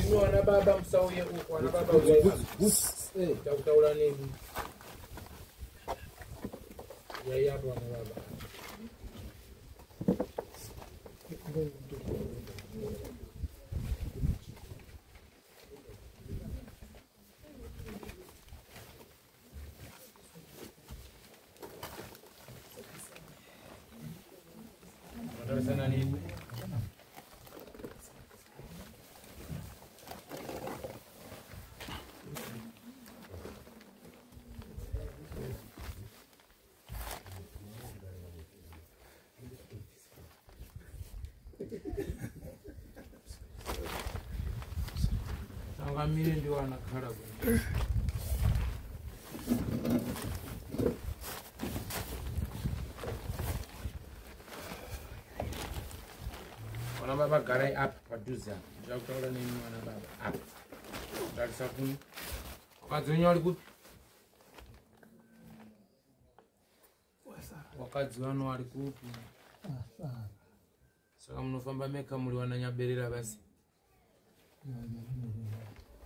Imi wana baba musauye uku, wana baba uyai. Takutaura nemi. Uyai apa wana baba. Matarisana nemi. Changamire ndiwo anakhala bwino. Vana baba garai apa padhuze apa. Ndinoda kutaura nemi vana baba apa. Tarisa kuno. Wakadzi wenyu wari kupi? Wakadzi wanu wari kupi? Saka munofamba meka muri wana nyaberera basi.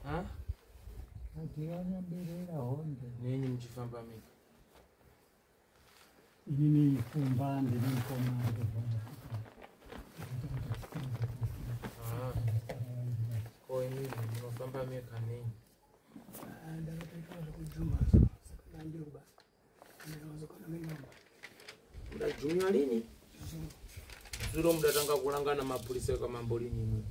Ha? Ndiwanyaberera honde. Nenyi muchifamba meka. Inini kumba ndine mukoma. Ah. Ko imimi munofamba meka nenyi. Ndakatoitwa zvekujuma saka ndandiri kubasa. Ndakazokona mengamba. Mudajunywa lini? Zuro mudatanga kulangana mapurisa ekwamambo lini imwe?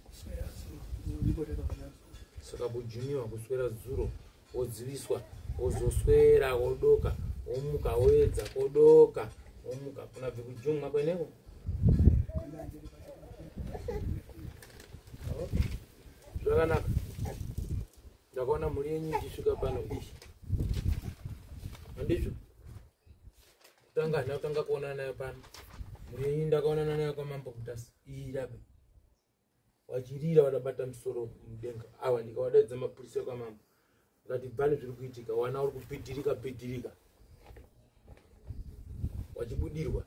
Kuswera zuro. Ndipo takauya zuro. Saka kujumiwa kuswera zuro, wodziviswa, wozoswera, wodoka, womuka, woedza, kodoka, womuka. Kunabve kujumwa kweneko? Ndandiri Zvakanaka. Ndakaona mhuri yenyu ichisvika pano ishi. Handizvo? Kutanga handina kutanga kuonana nayo pano. Mhuri yenyu ndakaonana nayo kwamambo Mutasa. Iyi rabe. Wachirira wadabata musoro mudenga. Awa ndikawadaidza mapurisa ekwamambo. Ndikati bvani zviri kuitika. Wana uri kupitirika pitirika. Wachibudirwa.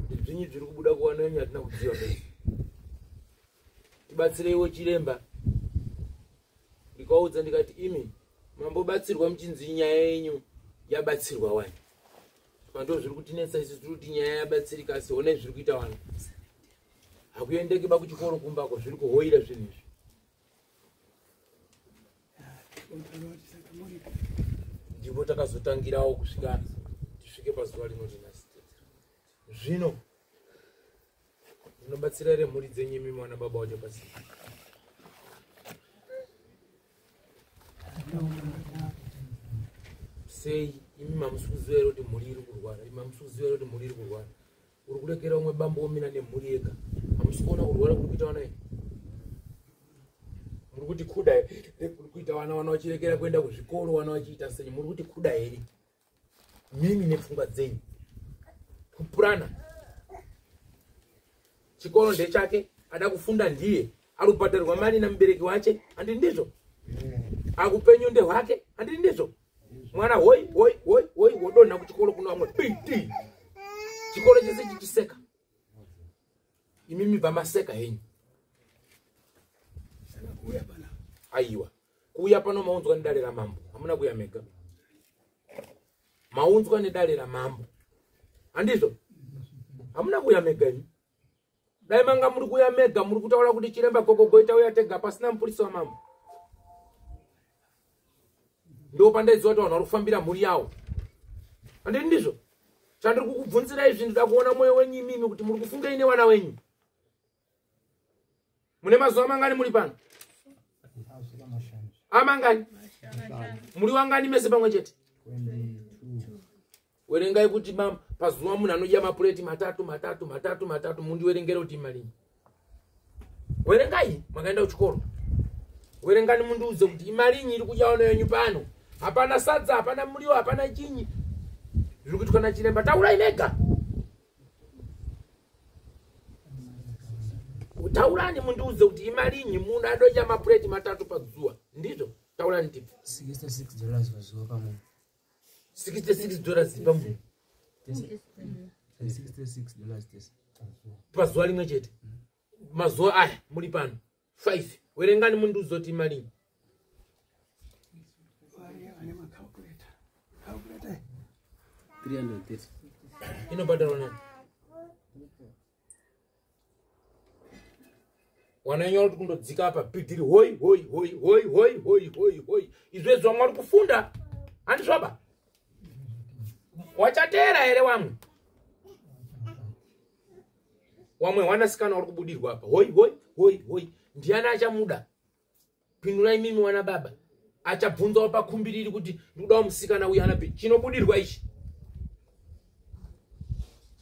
Kuti zvinyi zviri kubuda kuwana wenyu hatina kuziva basi. Tibatsireiwo chiremba. Ndikaudza ndikati imi mambobatsirwa muchinzi nyaya yenyu yabatsirwa wani. Saka zviri kutinetsa isu tiri kuti nyaya yabatsirika asi honai zviri kuita vanhu. Hakuendeki ba kuchikoro kumbako zviri kuhoira zvinhu izvi. Ndipo takazotangirawo kusvika tisvike pazuva rino rinasi. Zvino ndinobatsira here mhuri dzenyu imi mwana baba wacho pasi? Sei imi mamusi kuziva here kuti mhuri iri kurwara? Imi mamusi kuziva here kuti mhuri iri kurwara? Uri kurekera umwe bambo womira nemhuri yega. Hamusi kuona kurwara kuri kuita vana imi? Muri kuti kuda here kuri kuita vana, vana vachirekera kuenda kuzvikoro, vana vachiita sei? Muri kuti kuda here? Mimi nepfungwa dzenyu. Kupurana. Chikoro ndechake, ada kufunda ndiye. Ari kubhadharwa mari namubereki wache, handiti ndizvo? Akupenyu ndehwake, handiti ndizvo? Mwana hoi hoi hoi hoi wodonha kuchikoro kuno vamwe piti. Chikoro chese chichiseka. Imimi bva maseka henyu. Saka kuuya pana. Aiwa. Kuuya pano maunzwa nedare ramambo. Hamuna kuuya mega. Maunzwa nedare ramambo. Handizvo? Hamuna kuuya mega imi. Dai manga muri kuuya mega muri kutaura kuti chiremba gogogo tauya tega pasina mupurisa wamambo. Ndo pandaiziva kuti vanhu vari kufambira mhuri yawo. Handiti ndizvo? Chandiri kukubvunzirai izvi ndinoda kuona mwoyo wenyu imimi kuti muri kufungei nevana wenyu. Mune mazuva mangani muri pano? Amangani? Muri wangani mese pamwe chete? Werengai kuti pazuva munhu anodya mapureti matatu matatu matatu matatu, mundiwerengere kuti imarini. Werengai makaenda kuchikoro. Werengani mundiudze kuti imarinyi iri kudya vana venyu pano. Hapana sadza, hapana muriwo, hapana chinyi. Zviri kuitwa nachiremba, taurai mega. Taurani mundiudze kuti imarinyi munhu anodya mapureti matatu pazuva. Ndizvo? Taurani tipfe. $66 pazuva pamunhu. $66 pamunhu. $66 tese. Pazuva rimwe chete. Mazuva aya muri pano 5. Werengani mundiuzoti imarii. 330. Inobhadharwa nani? Wananyora kuti kundodzika apa bhidhiri hoi hoi hoi hoi hoi hoi hoi hoi. Izvezvi vamwe vari kufunda. Handizvoba? Wachateera here wamwe? Wamwe wanasikana vari kubudirwa apa. Hoi hoi hoi hoi. Ndiani achamuda? Pindurai mimi wana baba. Achabvunzawo pakumbiriri kuti ndikudawo musikana uyu ana chinobudirwa ichi.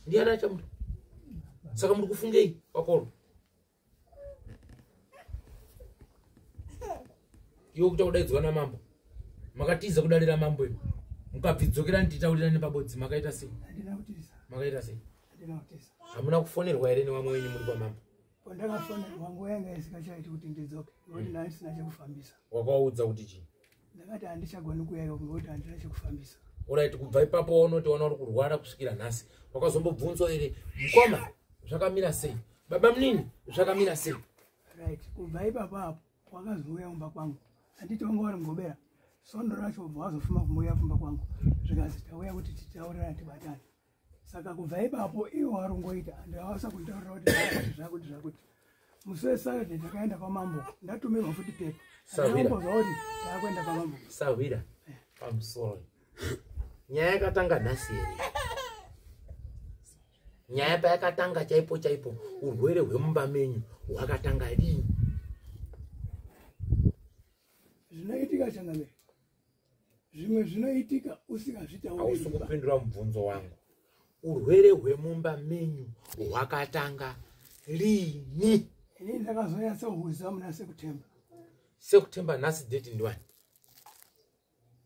Ndiani achamuda? Saka muri kufungei wakoro? Iwe kuita kudaidzwa namambo. Makatiza kudalira mambo imi. Mukabvidzokera nditaurira nepabodzi makaita sei? Makaita sei? Hamuna kufonerwa here nevamwe wenyu muri kwamambo? Pandakafonerwa nguva yanga isingachaiti kuti ndidzoke nekuti ndanga ndisina chekufambisa. Wakawaudza kuti chii? Ndakati handichagoni kuuya nekuti handina chekufambisa. Alright, kubva ipapo waunoti wana uri kurwara kusvikira nhasi. Wakazombobvunzwa here mukoma zvakamira sei? Baba munini zvakamira sei? Right, kubva ipapo apo wakazouya kumba kwangu. Handiti wanga uri mugobera. Sondo racho ubva wazofuma kumuuya kumba kwangu. Zvikanzi tauya kuti titaurirane tibatane. Saka kubva ipapo iwo warongoita handawasa kunditaurira kuti zvakuti zvakuti zvakuti. Musi weSaturday takaenda kwamambo ndatumirwa futi pepa. Ndakambozwa kuti taakuenda kwamambo. Sahwira pamusoro. Nyaya yakatanga nhasi here? Nyaya payakatanga chaipo chaipo urwere hwemumba menyu hwakatanga rini? Zvinoitika changamire. Zvimwe zvinoitika usingazvitauri. Hausi kupindura mubvunzo wangu. Urwere hwemumba menyu hwakatanga rini? Ini ndakazonyatsohuziva muna Sekutemba. Sekutemba nhasi date ndiwani?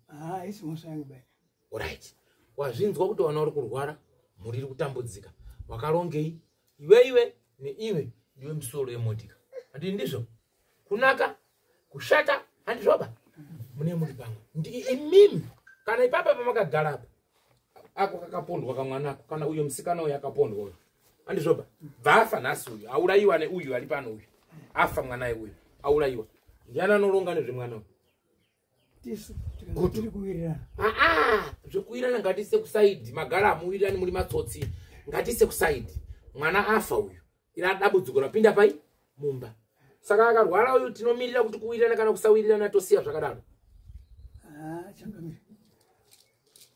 Ah, isi mhosva yangu bai. Alright. Wazvinzwa kuti wana uri kurwara, mhuri iri kutambudzika. Wakarongei? Iwe iwe neiwe ndiwe musoro yemotika. Handii ndizvo? Kunaka, kushata, handizvoba? Mune muri pamwe. Ndi imimi kana ipapa pamakagara apa. Ako kakapondwa kamwana ako kana uyo musikana uyo akapondwa uyo. Handizvoba? Bvafa nhasi uyu, aurayiwa neuyu ari pano uyu. Afa mwanaye uyu, aurayiwa. Ndiani anoronga nezvemwana uyu? Tisu tiri kuwirirana. Aa, zvekuwirirana ngatiise kusaidi, magara amuwirirani muri matsotsi. Ngatiise kusaidi. Mwana afa uyu. Ira dambudziko rapinda pai mumba. Saka akarwara uyu tinomirira kuti kuwirirana kana kusawirirana tosiya zvakadaro. Ah, changamire.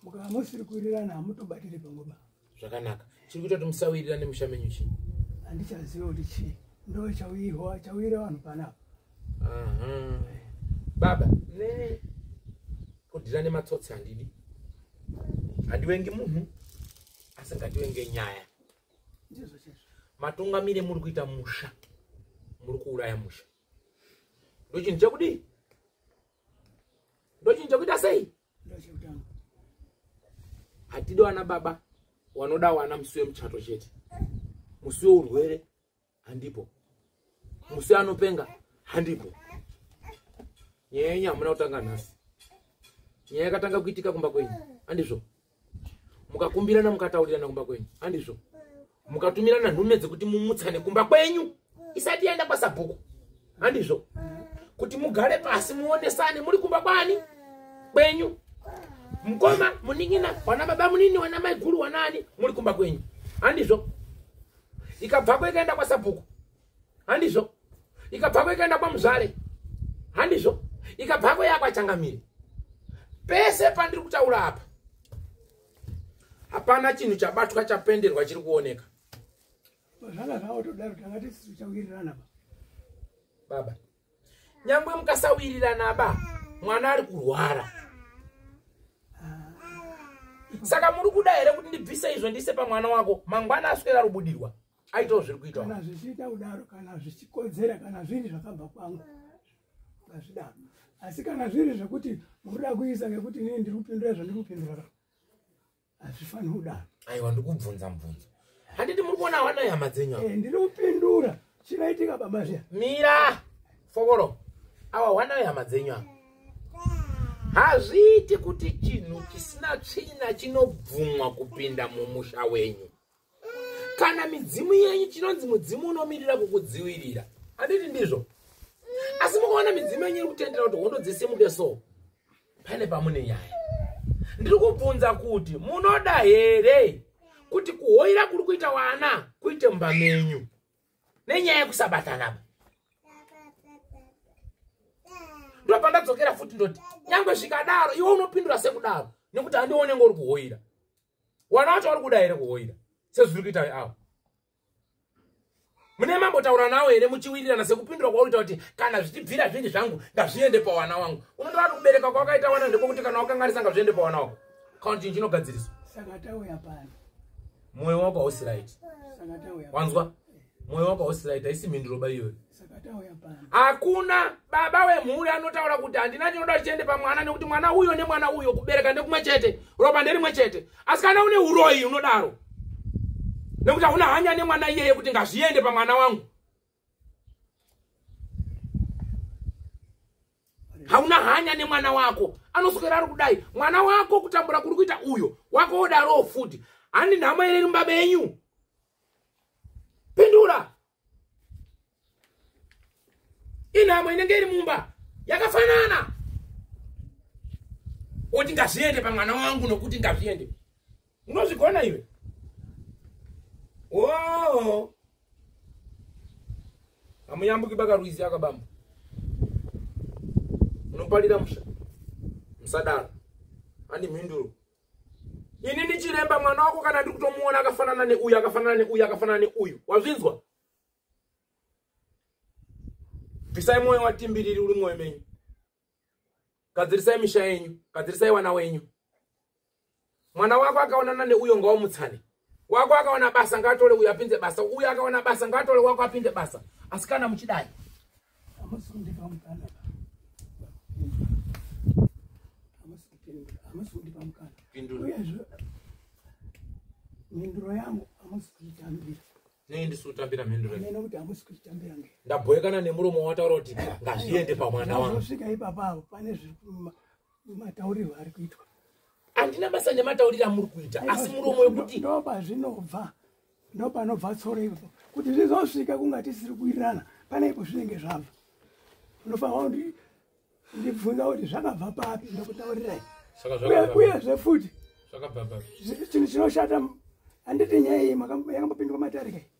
Mukava musiri kuwirirana hamutobatiri pamwe ba. Zvakanaka. Chiri kuita kuti musawirirane musha menyu chii? Handichaziva kuti chii. Ndo chawirwa, chawira vanhu panapa. Aha. Baba, ne kudhira nematsotsi handidi. Handiwengi munhu asi ngatiwenge nyaya. Ndizvo chaizvo. Matungamire muri kuita musha. Muri kuuraya musha. Ndochinhu chekudii? Ndochinhu chekuita sei? Ndochekutanga. Hatidi wana baba wanoda wana musi wemuchato chete. Musi weurwere handipo. Musi anopenga handipo. Nyaya yenyu hamuna kutanga nhasi. Nyaya yakatanga kuitika kumba kwenyu. Handizvo? Mukakumbirana mukataurirana kumba kwenyu. Handizvo? Mukatumirana nhume dzekuti mumutsane kumba kwenyu isati yaenda kwasabhuku. Handizvo? Kuti mugare pasi muonesane muri kumba kwani? Kwenyu. Mukoma, munin'ina, wana baba munini, wana maiguru, wana ani, muri kumba kwenyu. Handizvo? Ikabvako ikaenda kwasabhuku. Handizvo? Ikabvako ikaenda kwamuzvare. Handizvo? Ikabvako yakwachangamire. Pese pandiri kutaura apa hapana chinhu chabatwa chapenderwa chiri kuoneka. Zvanga zvakutodaro tanga tisisi kuchawirirana ba. Baba, nyangwe mukasawirirana ba, mwana ari kurwara. Saka muri kuda here kuti ndibvise izvo ndiise pamwana wako mangwana aswera rubudirwa aitawo zviri kuita. Kana zvichiita kudaro, kana zvichikodzera, kana zviri zvakabva kwangu ngazvidaro. Asi kana zviri zvekuti murikuda kuisa ngekuti inini ndiri kupindura zvandiri kupindura, hazvifaniri kudaro. Aiwa, ndikubvunza mubvunzo. Handiti muri kuona wana hama dzenyu apa? Ndiri kupindura chinoitika baba zviya. Mira fokoro, awa wana hama dzenyu apa. Hazviiti kuti chinhu chisina tsvina chinobvumwa kupinda mumusha wenyu. Kana midzimu yenyu chinonzi mudzimu unomirira kukudzivirira. Handiti ndizvo? Asi mukaona midzimu yenyu iri kutendera kuti hondo dzisimuke, so pane pamune nyaya. Ndiri kubvunza kuti munoda here kuti kuhoira kuri kuita wana kuite mumba menyu nenyaya yekusabatanapa? Ndopandadzokera futi ndoti nyangwe zvikadaro, iwe unopindura sekudaro nekuti handione ngori kuhoira. Wana wacho vari kuda here kuhoira sezviri kuita avo? Mune mambotaura nawo here muchiwirirana sekupindura kwauri kuita kuti kana zvichibvira zvinji zvangu ngazviende pawana wangu? Unondoda kuti kubereka kwakaita wana ndekwekuti kana wakanganisa ngazviende pawana wako, kana chinhu chinogadziriswa. Saka tauya pano. Mwoyo wako hausi right. Saka tauya. Wanzwa? Mwoyo wako hausi right, haisi mhinduro ba iyoyo. Saka tauya pano. Hakuna baba wemhuri anotaura kuti handina chinoda chiende pamwana, nekuti mwana uyo nemwana uyo kubereka ndekumwe chete, ropa nderimwe chete. Asi kana une uroyi unodaro nekuti hauna hanya nemwana iyeye kuti ngazviende pamwana wangu, hauna hanya nemwana wako anoswera ari kudai, mwana wako kutambura kuri kuita uyo wako wodarowo futi. Handi nhamo iri mumba menyu? Pindura. Inhamo inenge iri mumba yakafanana, oti ngazviende pamwana wangu nokuti ngazviende. Unozvigona iwe? Oo, hamuyambuki bakarwizi akabamba, unopalira musha. Musadaro, andi mhinduro. Ini ndichiremba mwana wako kana ndiri kutomuona akafanana neuyu, akafanana neuyu, akafanana neuyu. Wazvinzwa? Bvisai mwoyo watimbiriri uri mwoyo menyu, gadzirisai misha yenyu, gadzirisai wana wenyu. Mwana wako akaonana neuyo ngaumutsane. Wako akaona basa ngaatore uyo apinde basa, uyo akaona basa ngaatore wako apinde basa. Asi kana muchidai, Hamusi kundipa mukana. Hamusi kundipa mukana. Pindura. Uyezve mhinduro yangu hamusi kuitambira. Nei ndisi kutambira mhinduro? Hamene kuti hamusi kuitambira ngei. Ndabhoekana nemuromo wataura kuti ngazviende pamwana wangu. Zvazosvika ipapapo pane zviri mataurirwo ari kuitwa. Handina basa nematauriro amuri kuita, asi muromo wekuti Ndopazvinobva, ndopanobva tsoro ipapo kuti zvizosvika kunga tisiri kuwirirana pane ipo zvinenge zvabva. Unofanira kundibvunza kuti zvakabva papi, ndokutaurirai. Saka zvakabva Uyezve futi zvakabva papi? Chinhu chinoshata, handiti nyaya iyi yakambopindwa matare kai?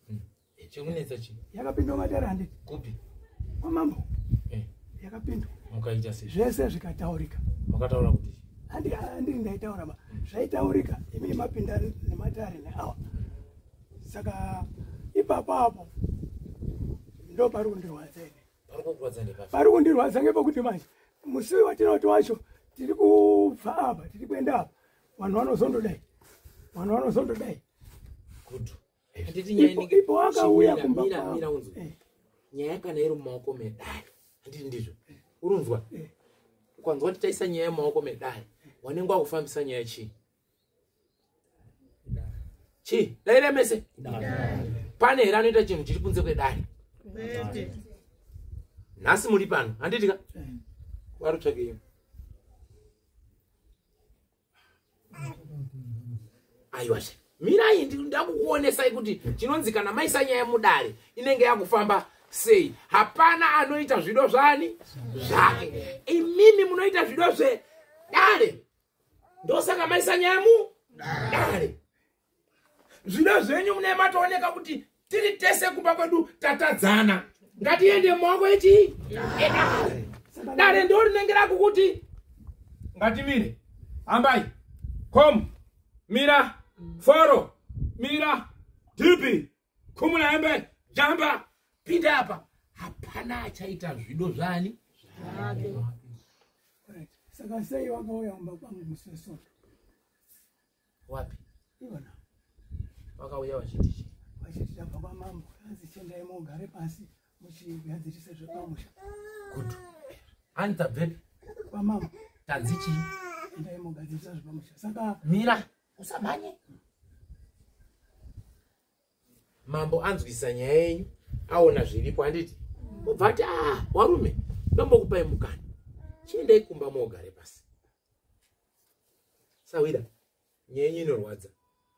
Chikunetsa chii? Yakapindwa matare, handiti? Kupi? Kwamambo. Yakapindwa. Mukaita sei? Zvese zvikataurika. Makataura kuti? Handiri ndaitaura ba, zvaitaurika imi mapinda nematare neawa. Saka ipapo apo ndo pari kundirwadza ini. Pari kukurwadza ndepapi? Pari kundirwadza ngepekuti manje musi watinoti wacho tiri kubva apa tiri kuenda apa, vanhu vanozondodai, vanhu vanozondodai. Good. Handiti nyaya Ipo akauya Chimira, kumba mira, kwavo. mira unzwe. Nyaya kana iri mumaoko medare, handiti ndizvo? Urunzwa? Ukanzwa kuti taisa nyaya mumaoko medare, wanenge wakufambisa nyaya chii? Chii? Dai mese pane here anoita chinhu chiri kunze kwedare? Nhasi muri pano, handiti ka? Wari kutsvakei? Aiwazve, mirai, ndakukuonesai kuti chinonzi kana maisa nyaya mudare inenge yakufamba sei. Hapana anoita zvido zvani zvake. Imimi munoita zvido zvedare, ndosaka maisa nyaya mudare. Zvido zvenyu mune matooneka kuti tiri tese kumba kwedu tatadzana, ngatiende mumaoko echi edare. Dare ndo rinenge rakukuti ngatimire, hambai, kom mira, foro mira, dhipi, kumula hembe, jamba, pinda apa. Hapana achaita zvido zvani. Right. Saka sei wakauya kumba kwangu musi weSondo? Wapi? Ivona. Vakauya vachiti chii? Vachiti tabva kwamambo, hanzi chiendai mugare pasi muchigadzirise zvepamusha. Good. Hanzi tabvepi? Kwamambo. Tanzi chii? Endai mugadzirisa zvepamusha. Saka mira, usamhanye. Mambo anzwisa nyaya yenyu, aona zviripo, handiti? Ubva ati, ah, warume, ndombokupai mukana, chiendai kumba mogare pasi. Sawira, nyaya yenyu inorwadza,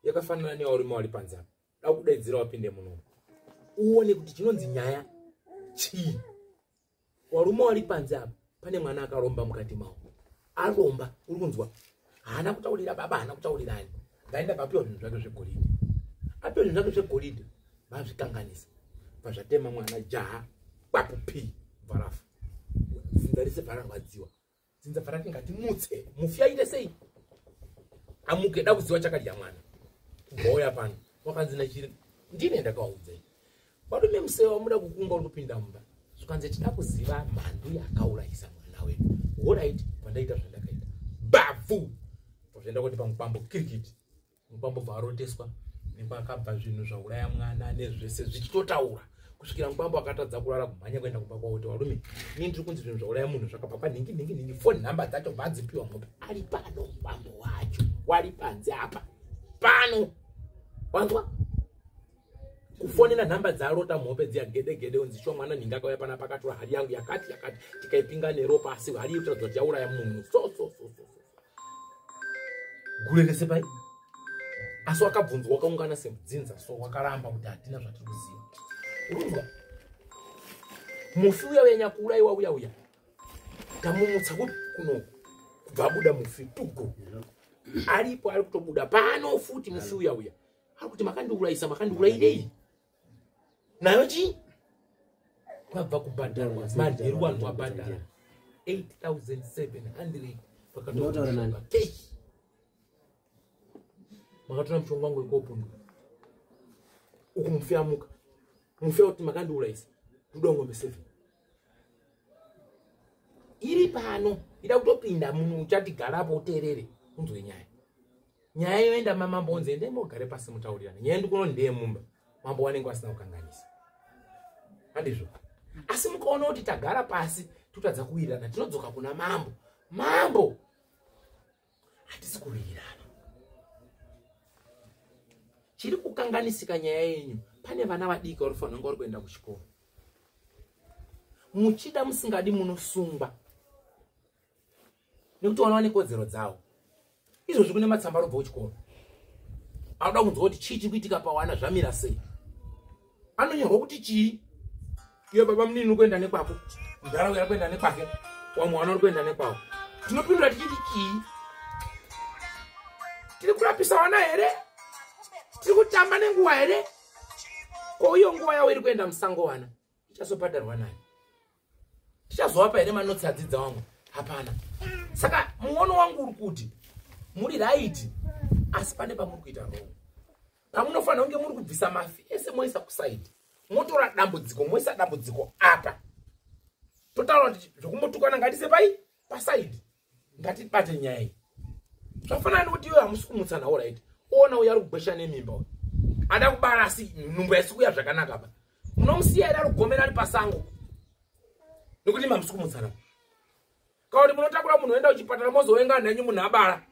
yakafanana nevarume vari panze apa. Da kudaidzira wapinde munomu uone kuti chinonzi nyaya chii. Warume wari panze apa, pane mwana akaromba mukati mawo. Aromba, uri kunzwa? Haana kutaurira baba, haana kutaurira ani. Ngaenda papiwa zvinhu zvake zvegoridhe. Apiwa zvinhu zvake zvegoridhe, vazvikanganisa. Pazvatema mwana jaha, kwapu pii, bvarafa. Dzinza rese bvararwadziwa. Dzinza bvarati ngatimutse, mufi aite sei? Amuke, da kuziva chakadya mwana. Kubva uya pano, wakanzi nachiri, ndine ndakaudzai. Varume museve wamuda kukunga uri kupinda mumba. Zvikanzi tida kuziva mhandu yakaurayisa mwana wedu. Alright, pandaita zvandakaita. Bavhu! Zvaenda kuti pamukwambo kirikiti. Mukwambo bva aroteswa nekwakabva zvinhu zvauraya mwana nezvese zvichitotaura. Kusvikira mukwambo akatadza kurara kumhanya kuenda kumba kwavo kuti varume, ini ndiri kunzi zvinhu zvauraya munhu zvakabva panhingi nhingi nhingi, phone number dzacho bva adzipiwa mombe. Ari pano mukwambo wacho, wari panze apa. Pano. Wanzwa? Kufonera nhamba dzarota mhope dziya gede gede unzi shuwa mwana nhingi akauya panapa akatora hari yangu yakati yakati tikaipinga neropa asi hari iri kutaridza kuti yauraya munhu so so so so gure rese pai asi wakabvunzwa wakaungana sedzinza so wakaramba kuti hatina zvatiri kuziva. Urunzwa mufi uya uya nyakuuraiwa uya uya tamumutsa kupi kunoku kubva abuda mufi tugo aripo ari kutobuda pano futi mufi uya uya ari kuti makandiurayisa makandiurayirei nayo chii kwabva kubhadharwa manheru vanhu wabhadhara 8700 vakatora cash makatora mushonga wangu wekopundwa uku mufi amuka mufi akuti makandiurayisa ndoda ngombe 7 iri pano ida kutopinda munhu uchati garapo uteerere unzwe nyaya. Nyaya yoenda mamambo onzi endai mogare pasi mutaurirane. Nyaya ndikuno ndeye mumba mambo wanenge wasina kukanganisa. Handizvo. Asi mukaona kuti tagara pasi totadza kuwirirana tinodzoka kuna mambo. Mambo hatisi kuwirirana. Chiri kukanganisika nyaya yenyu pane vana vadiki vari kufanira kunge vari kuenda kuchikoro. Muchida musingadi munosungwa. Nekuti vana vane kodzero dzavo. Izvozvi kune matsamba arobva kuchikoro. Anoda kunzwa kuti chii chiri kuitika pawana zvamira sei. Anonyorwa kuti chii? Iwe baba munini uri kuenda nekwako, mudhara uyu ari kuenda nekwake, wamwe wana uri kuenda nekwavo. Tinopindura tichiti chii? Tiri kurapisa wana here? Tiri kutamba nenguva here? Ko iyo nguva yavo iri kuenda musango wana ichazobhadharwa nani? Tichazovapa here manotsi adzidza wangu? Hapana. Saka muono wangu uri kuti muri right asi pane pamuri kuita wrong. Pamunofanira kunge muri kubvisa mafi ese moisa kusaidi. Motora dambudziko moisa dambudziko apa. Totaura kuti zvekumbotukana ngatise pai pasaidi. Ngatibate nyaya iyi. Zvafanana nekuti iwe hamusi kumutsana all right. Ona uyo ari kugwesha nemimba uyo. Ada kubara asi nhumbu haisi kuuya zvakanaka pa. Munomusiya here ari kugomera ari pasango. Nekuti hamusi kumutsana. Kana kuti munotakura munhu oenda kuchipatara mozovenga nhenyu munhu abara.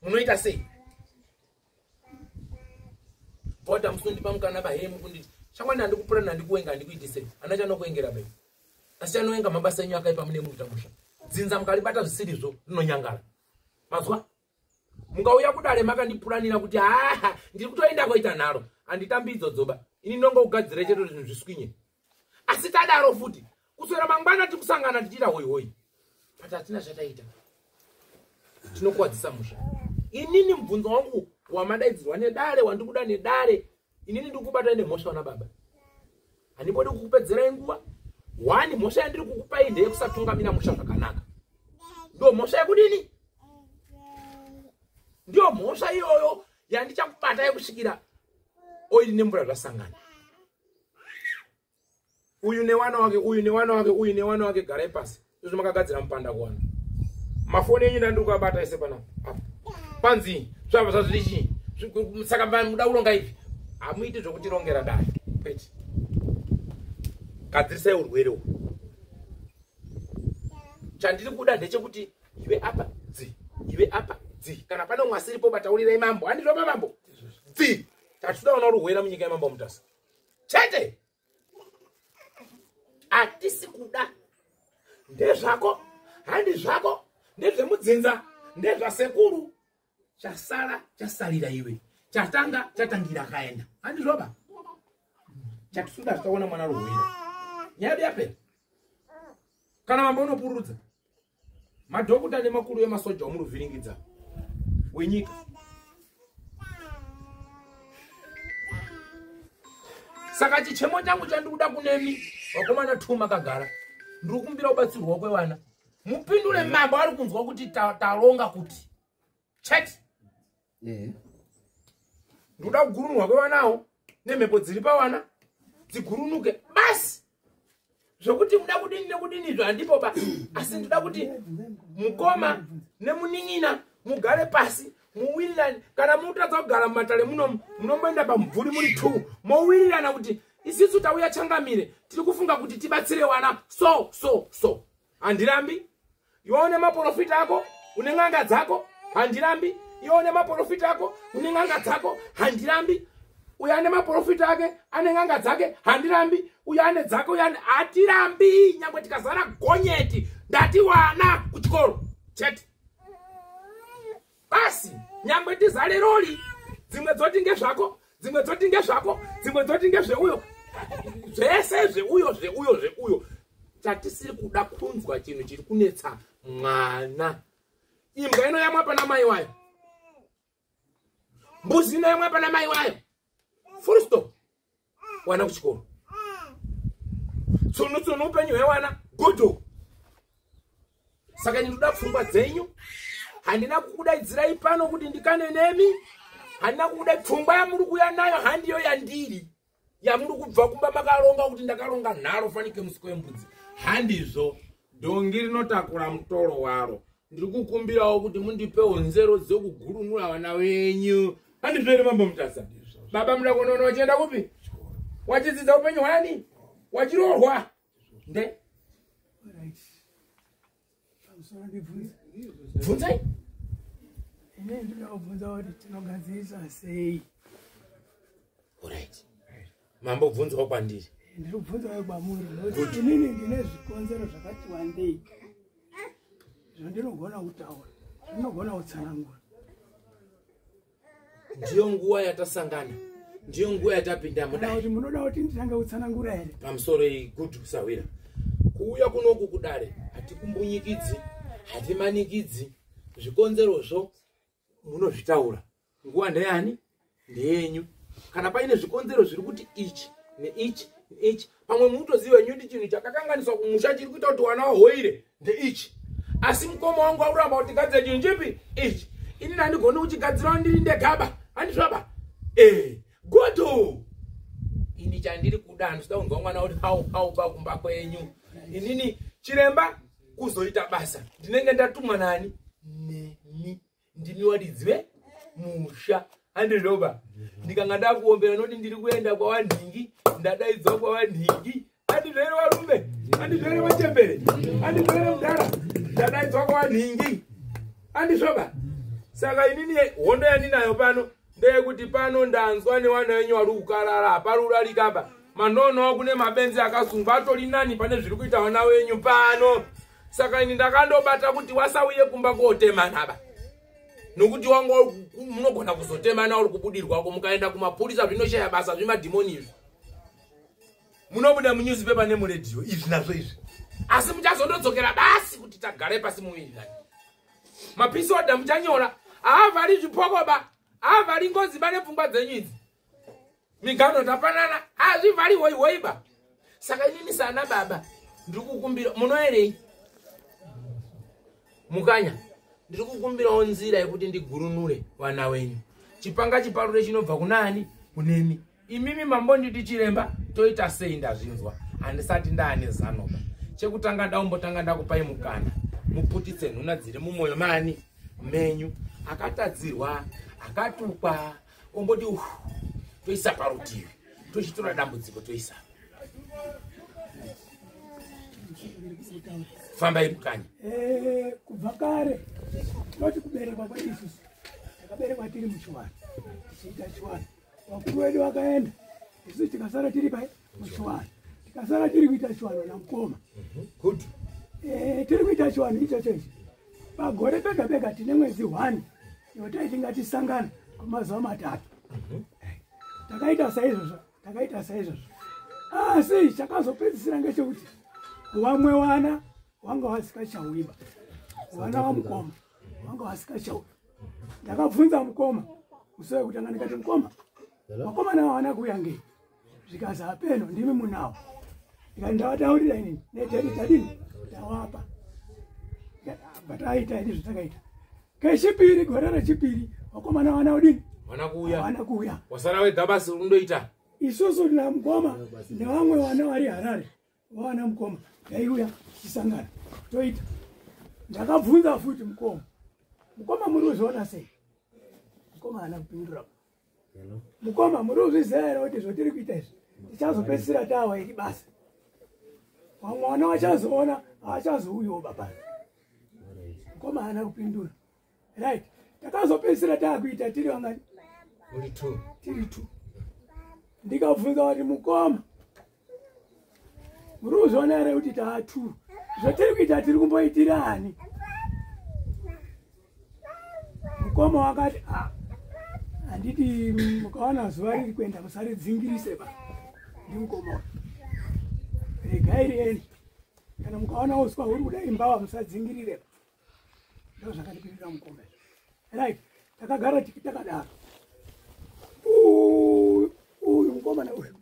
Munoita sei? Bota musundipa mukana ba hemu kunditi. Shamwani handikupura handikuwenga handikuiti sei. Ana chanokuengera bai. Asi chanoenga mabasa enyu akaipa mune mukuita musha. Dzinza mukaribata zvisirizvo rinonyangara. Mazwa? Mukauya kudare makandipuranira kuti haa ndiri kutoenda koita nharo. Handitambi idzodzoba. Ini ndongokugadzira chete zvinhu zviswinye. Asi tadaro futi. Kuswera mangwana tikusangana tichiita hoi hoi. But hatina zvataita. Tinokuwadzisa musha. Inini mubvunzo wangu wamadaidzirwa nedare wandikuda nedare. Inini ndiri kubata nemhosva wana baba. Handibodi kukupedzerai nguva. One mhosva yandiri kukupai ndeyekusatungamira musha zvakanaka. Ndo mhosva yekudini? Ndiyo mhosva iyoyo yandichakubatai kusvikira oiri nemvura zvasangana. Uyu newana wake, uyu newana wake, uyu newana wake, garai pasi. Izvo makagadzira mupanda kuwana. Mafoni enyu ndandiri kuabata ese panapa. Apa. Panzi zvabva zvazviri chii? Saka muda kuronga ipi? Hamuiti zvekutirongera dai. Kwete. Gadzirisai urwere uhu. Chandiri kuda ndechekuti iwe apa dzi, iwe apa dzi. Kana pane umwe asiripo bataurirai mambo. Handizvo mambo? Dzi. Tatoda kuona urwere munyika yemambo Mutasa. Chete. Hatisi kuda. Ndezvako, handi zvako, ndezvemudzinza, ndezvasekuru. Chasara chasalira iwe. Chatanga chatangira akaenda. Handizvoba? Chatisuda titaona mwana ruhwira. Nyaya yedu yapera. Kana mambo unopururudza madhokuta nemakuru emasoja omuruvhiringidza wenyika. Saka chichemo changu chandikuda kunemi vakomana 2 makagara, ndiri kukumbira kubatsirwa kwevana. Mupindure mambo ari kunzwa kuti taronga kuti chete. Ndikuda kugurunurwa kwevanawo nemhepo dziri pawana dzigurunuke basi. Zvokuti muda kudini nekudini izvo handipo ba, asi ndinoda kuti mukoma nemunin'ina mugare pasi muwirirane. Kana mutadza kugara mumatare muno, munomboenda pamubvuri muri 2 mowirirana kuti isisu tauya changamire, tiri kufunga kuti tibatsire wana so so so. Handirambi iwe une maprofita ako, une n'anga dzako, handirambi iwe une maprofita ako, une n'anga dzako, handirambi uyo ane maprofita ake, ane n'anga dzake, handirambi uyo ane dzake, uyo ane, hatirambi. Nyangwe tikazara gonyeti, ndati wana kuchikoro chete basi. Nyangwe tizare rori, dzimwe dzoti ngezvako, dzimwe dzoti ngezvako, dzimwe dzoti ngezveuyo, zvese zveuyo zveuyo zveuyo. Chatisiri kuda kunzwa chinhu chiri kunetsa mwana. Imbwa inoyamwa pana mai wayo, mbuzi inoyamwa pana mai wayo. Full stop. Wana kuchikoro, tsunu tsunu upenyu hwewana gudu. Saka ndinoda pfungwa dzenyu. Handina kukudaidzirai pano kuti ndikane nemi, handina kukudai. Pfungwa yamuri kuuya nayo handiyo yandiri, yamuri kubva kumba makaronga kuti ndakaronga nharo fanike musiko wembudzi. Handizvo. Dhongi rinotakura mutoro waro. Ndiri kukumbirawo kuti mundipewo nzero dzekugurunura vana venyu. Handizvo here mambo Mutasa? Baba muda kunoona wachienda kupi? Wachidzidza upenyu hwani? Wachiroorwa? Nde? Bvunzai. Ini ndinoda kubvunza kuti tinogadzirisa sei? Alright. Mambo bvunzawo kwandiri. Ndiri kubvunzawo kwamuri nokuti inini ndine zvikonzero zvakati wandei zvandinogona kutaura, zvandinogona kutsanangura. Ndiyo nguva yatasangana, ndiyo nguva yatapinda mudare. Kuti munoda kuti nditange kutsanangura here? Pamusoro iyi good sawira. Kuuya kunoku kudare hatikumbunyikidzi, hatimanikidzi. Zvikonzerozvo munozvitaura. Nguva ndeyani? Ndeyenyu. Kana paine zvikonzero zviri kuti ichi neichi neichi, pamwe mutoziva henyu kuti chinhu chakakanganiswa kumusha chiri kuita kuti wana wahoire ndeichi, asi mukoma wangu auramba kuti gadzira chinhu chipi ichi, ini handigoni kuchigadzirawo ndiri ndegaba, handizvaba. Good. Ini chandiri kuda handisida kunzwa mwana kuti pau pau pakumba kwenyu. Inini chiremba kuzoita basa ndinenge ndatumwa nani? Nemi. Ndimi waridzwe musha. Handizvoba. Ndikanga ndakuombera noti ndiri kuenda kwawanhingi, ndadaidzwa kwawanhingi. Handizvo here varume? Handizvo here vachembere? Handizvo here mudhara? Ndadaidzwa kwawanhingi. Handizvoba. Saka inini hondo yandinayo pano ndeyekuti pano ndanzwa newana wenyu wari kukarara, haparurarikaba. Manoonawo kune mabenzi akasungwa atori nani pane zviri kuita vana wenyu pano. Saka ini ndakandobata kuti wasauye kumba kotemana ba, nokuti wanga munogona kuzotemana uri kubudirwako, mukaenda kumapurisa zvinoshaya basa zvimadhimoni izvi. Munobuda munewspaper nemuredhiyo izvi nazvo izvi, asi muchazondodzokera basi kuti tagare pasi muwirirani. Mapisi oda muchanyora, haavhari zvipokoba, haavhari ngozi ba nepfungwa dzenyu idzi. Migano tapanana, hazvivhari hoi hoi ba. Saka inini sana baba ndiri kukumbira, munoerei mukanya, ndiri kukumbirawo nzira yekuti ndigurunure vana wenyu. Chipanga chiparure chinobva kunani? Kunemi. Imimi mambonditi chiremba toita sei? Ndazvinzwa, handisati ndaane zanoba. Chekutanga ndaumbotanga ndakupai mukana muputitse nhuna dziri mumwoyo mani menyu. Akatadzirwa, akatukwa, omboti toisa parutivi, tochitora dambudziko toisa. Fambai mukanya. Kubva kare tinoti kuberekwa kwedu isusu takaberekwa tiri muchiwani, tichiita chiwani. Vakuru vedu vakaenda, isusu tikasara tiri pai muchiwani, tikasara tiri kuita chiwani namukoma. Good. Tiri kuita chiwani ichocho ichi pagore pega pega tine mwedzi 1 yotai tingatisangana kwemazuva 3. Takaita saizvozvo, takaita saizvozvo, asi chakazopedzisira ngechekuti vamwe vana Wanga wasikachauiba vana vamukoma wanga wasikachauyi. Ndakabvunza mukoma musi wekutanga, ndikati, "Mukoma, vakomana havana kuuya ngei?" Zvikazi, "Hapeno, ndimi munawo." Ndikati, "Ndavataurira inini nedheni tadini tawapa." Bva taita ini zvatakaita. Kechipiri, gore rechipiri, vakomana vana kudini? Vana kuuya. Havana kuuya. Wasara wega basi undoita. Isusu namukoma nevamwe vana vari Harare, vana mukoma, taiuya tichisangana toita. Ndakabvunza futi mukoma, "Mukoma, muri kuzviona sei?" Mukoma haana kupindura. "Mukoma, muri kuzviziva here kuti zvotiri kuita izvi tichazopedzisira tawa iri basa? Vamwe vana vachazoona, havachazouyiwo baba." Mukoma haana kupindura. Right, takazopedzisira taakuita tiri vangani? Muri two. Tiri two. Ndikabvunza kuti, "Mukoma, muri kuzviona here kuti taa two, zvatiri kuita tiri kumboitirani?" Mukoma wakati, "Ah, handiti mukaona zuva riri kuenda musaridzingirise ba." Ndimukoma uyu. "Regai riende. Kana mukaona uswa huri kuda imbawa, musadzingirire." Ndo zvakatipindura mukoma izvo. Right, takagara takadaro. Uyu mukomana uyu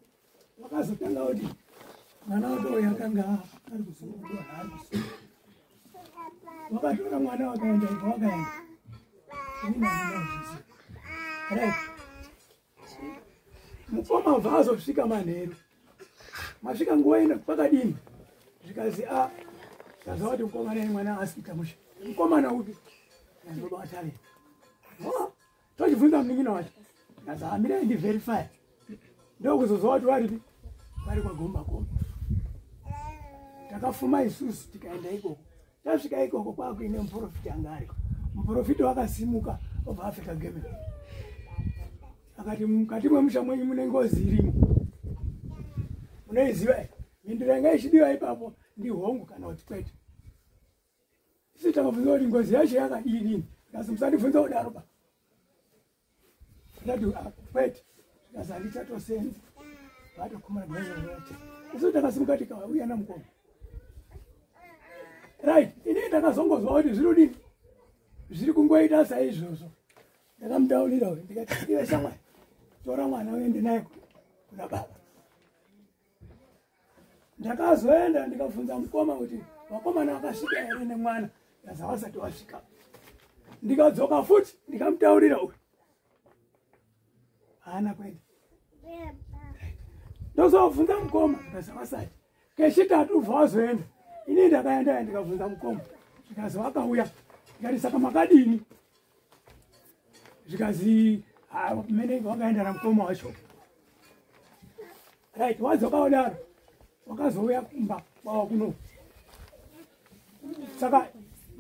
wakazotanga kuti mwana wake uyu akanga ari kuzunguka, ari kusunga. Wakatora mwana, wakaenda iko wakaenda, inini handina kuzviziva. Right, mukoma bva azosvika manheru, masvika nguva ino kwakadini? Zvikazi, "A, taziva kuti mukomana ine mwana asi kuita musha." "Mukomana upi?" "Baba." Tochibvunza munin'ina wacho, kazi, "Amirai ndiverify." Ndokuzozwa kuti varipi, vari kwagomba gomba. Takafuma isusu tikaenda ikoko. Tasvika ikoko kwakuine muprofita anga ariko. Muprofita wakasimuka, obva apfeka gemeni, akati, "Mukati mwemusha mwenyu mune ngozi irimo, munoiziva here?" Mhinduro yanga ichidiwa ipapo ndihongu kana kuti kwete. Isi takabvunza kuti ngozi yacho yakadini. Kasi, "Musandibvunza kudaro ba." Ndati, "Ah, kwete." Zvikasi, "Handichatosenza." Vatokumara gaiaati isu takasimuka tikauya namukoma. Right, inini ndakazongozwa kuti zviri kudini, zviri kungoita saizvozvo. Ndakamutaurira uyu, ndikati, "Iwe shamwari, tora mwana uende naye kuna baba." Ndakazoenda ndikabvunza mukoma kuti vakomana vakasvika here nemwana. Kaza vasati vasvika. Ndikadzoka futi, ndikamutaurira uyu, haana kuenda. Ndozobvunza mukoma, zvikazi vasati. Kechitatu ubva wazoenda. Ini ndakaenda, ndikabvunza mukoma, zvikazi vakauya. Ndikati, "Saka makadini?" Zvikazi, "Mene wakaenda namukoma wacho." Right, wadzoka kudaro, wakazouya kumba kwava kuno. Saka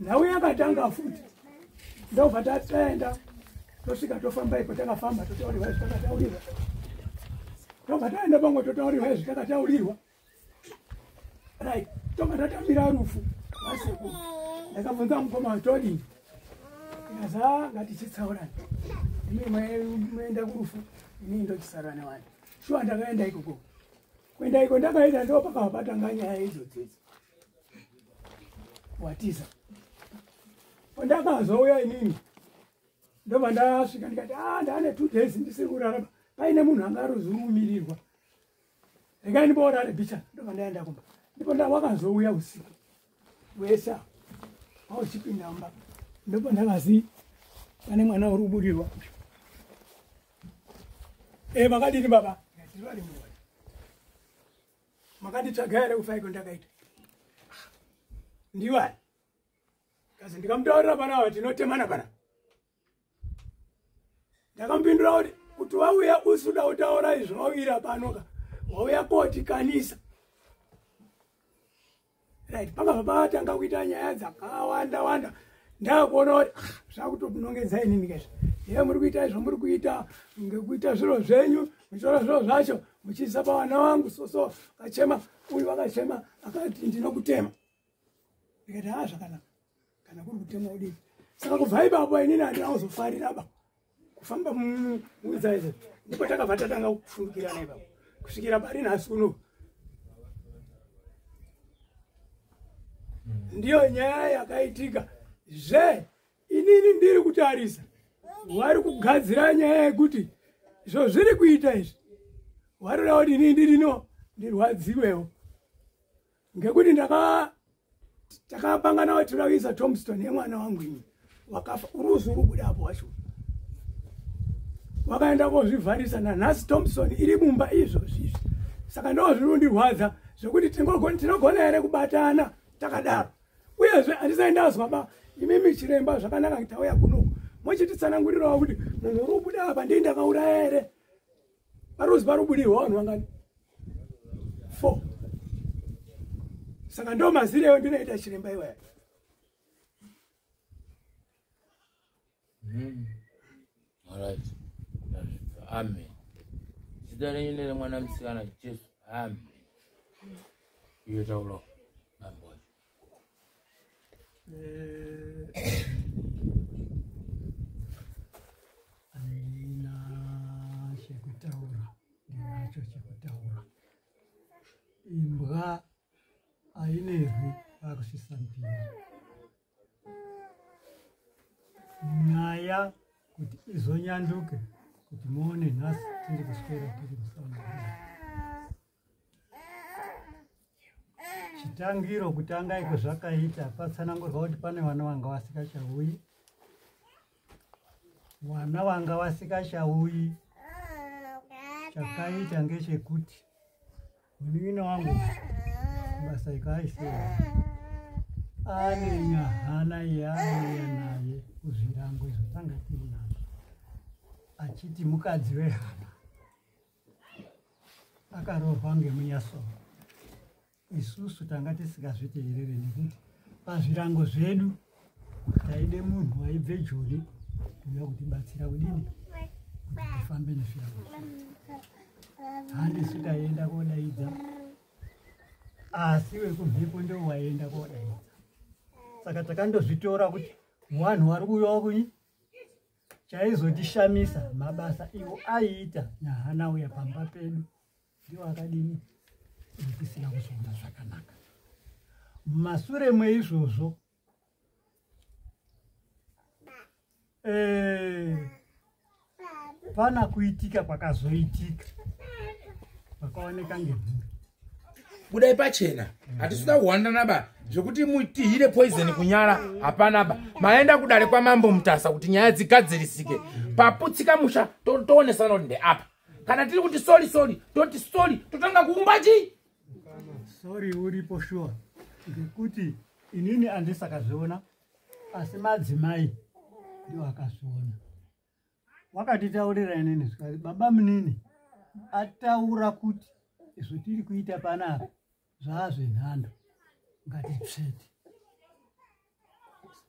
nhau yakatanga futi. Ndobva taenda, tosvika, tofamba ipo, takafamba, totaurirwa izvi, takataurirwa, tobva taenda pamwe, totaurirwa izvi, takataurirwa. Right, tobva tatambira rufu vasekuru. Ndakabvunza mukoma, "Todini?" Ikaza, "Ngatichitsaurana, imi muenda kurufu, inini ndochisara nevanhu." Shuwa ndakaenda ikoko. Kuenda iko ndakaenda, ndo pakabva patanga nyaya idzodzidzi, watiza. Pandakazouya inini, ndobva ndasvika, ndikati, "A, ndaane 2 days ndisiri kurarama, paine munhu anga arozurumirirwa, regai ndimboorare bicha." Ndobva ndaenda kumba. Ndipo ndawakazouya usiku wese wauchipinda mumba, ndipo ndakazi pane mwana uri kubudirwa. "E, makadini baba?" Ndikati, "Vari muwani, makanditsvaga here?" Kufa iko ndakaita ndiwani kazi. Ndikamutaurira panapa, tinotemana pana. Ndakamupindura kuti wauya usuda kutaura izvo, wauira panoka, wauya koti kanisa. Right, pakabva patanga kuita nyaya dzakawanda wanda. Ndakuona kuti, ah, zvakutonongedza inini kezvo. "Ye, muri kuita izvo, muri kuita ngekuita zviro zvenyu, muchitora zviro zvacho muchiisa pavana vangu." Soso akachema uyu, akachema akati, "Ndinokutema." Ndikati, "Ha, zvakanaka, kana kuri kutemwa kudini." Saka kubva ipapo inini handina kuzofarira ba kufamba mudzaidzo. Ndipo takabva tatanga kufundukirana ipapo kusvikira pari nhasi uno. Ndiyo nyaya yakaitika. Zve inini ndiri kutarisa, vari kugadzira nyaya yekuti izvo zviri kuita izvi, varikuda kuti inini ndirino ndirwadziwewo, ngekuti takapangana kuti toda kuisa tombstone yemwana wangu ini wakafa uruzi uri kubuda apo wacho wakaenda kozvivharisa. Nanhasi tombstone iri mumba izvozvi izvi. Saka ndo zviri kundirwadza zvekuti tinogona here kubatana takadaro. Uyezve handisai ndazwa ba imimi chiremba zvakanaka, tauya kunoku mochititsanangurirawo kuti munhu uri kubuda apa ndii ndakauraya here. Paruzi pari kubudirwa vanhu vangani? 4. Saka ndo mazirewo ndinoita chiremba iwaya. Alright. Amen. Zita renyu neremwana musikana Jesu. Amen. Iwe taura mambo wacho. Handina chekutaura, ndinacho chekutaura. Imbwa hainerwi pakusvisa mpini. Nyaya kuti izonyanduke kuti muone nhasi tiri kuswera tiri kusanga. Chitangiro kutanga iko zvakaita patsanangurwa kuti pane vana vanga vasikachauyi, vana vanga vasikachauyi. Chakaita ngechekuti munin'ina wangu basa ikaaisiwa ane nyahana yaaiya naye kuzvirango izvo tanga tiri nazvo, achiti mukadzi wehama akaroorwa ngemunyasoro. Isusu tanga tisingazviteerere nekuti pazvirango zvedu taide munhu waibve Joni kuuya kutibatsira kudini kuti tifambe nezvirango zvedu. Handisu taienda kodaidza, asi wekumhepo ndo waienda kodaidza. Saka takandozvitora kuti vanhu vari kuuyawo kunyi. Chaizotishamisa mabasa iwo aiita nyahana uya pamba pedu ndiwo akadini tisina kuzoona zvakanaka. Mumasure mweizvozvo pana kuitika kwakazoitika kwakaoneka ngemhuri. Budai pachena, hatisi kuda kuhwandana ba zvekuti mutihire poison kunyara hapana ba. Maenda kudare kwamambo Mutasa kuti nyaya dzigadzirisike. Paputsika musha toonesana kuti ndeapa. Kana tiri kuti sorry sorry, toti sorry, totanga kuumba chii. Sorry uripo sure, ngekuti inini andisakazviona, asi madzimai ndiwo akazviona. Wakatitaurira inini zvikati baba munini ataura kuti izvo tiri kuita panapa zvaazvenhando, ngatitsvete.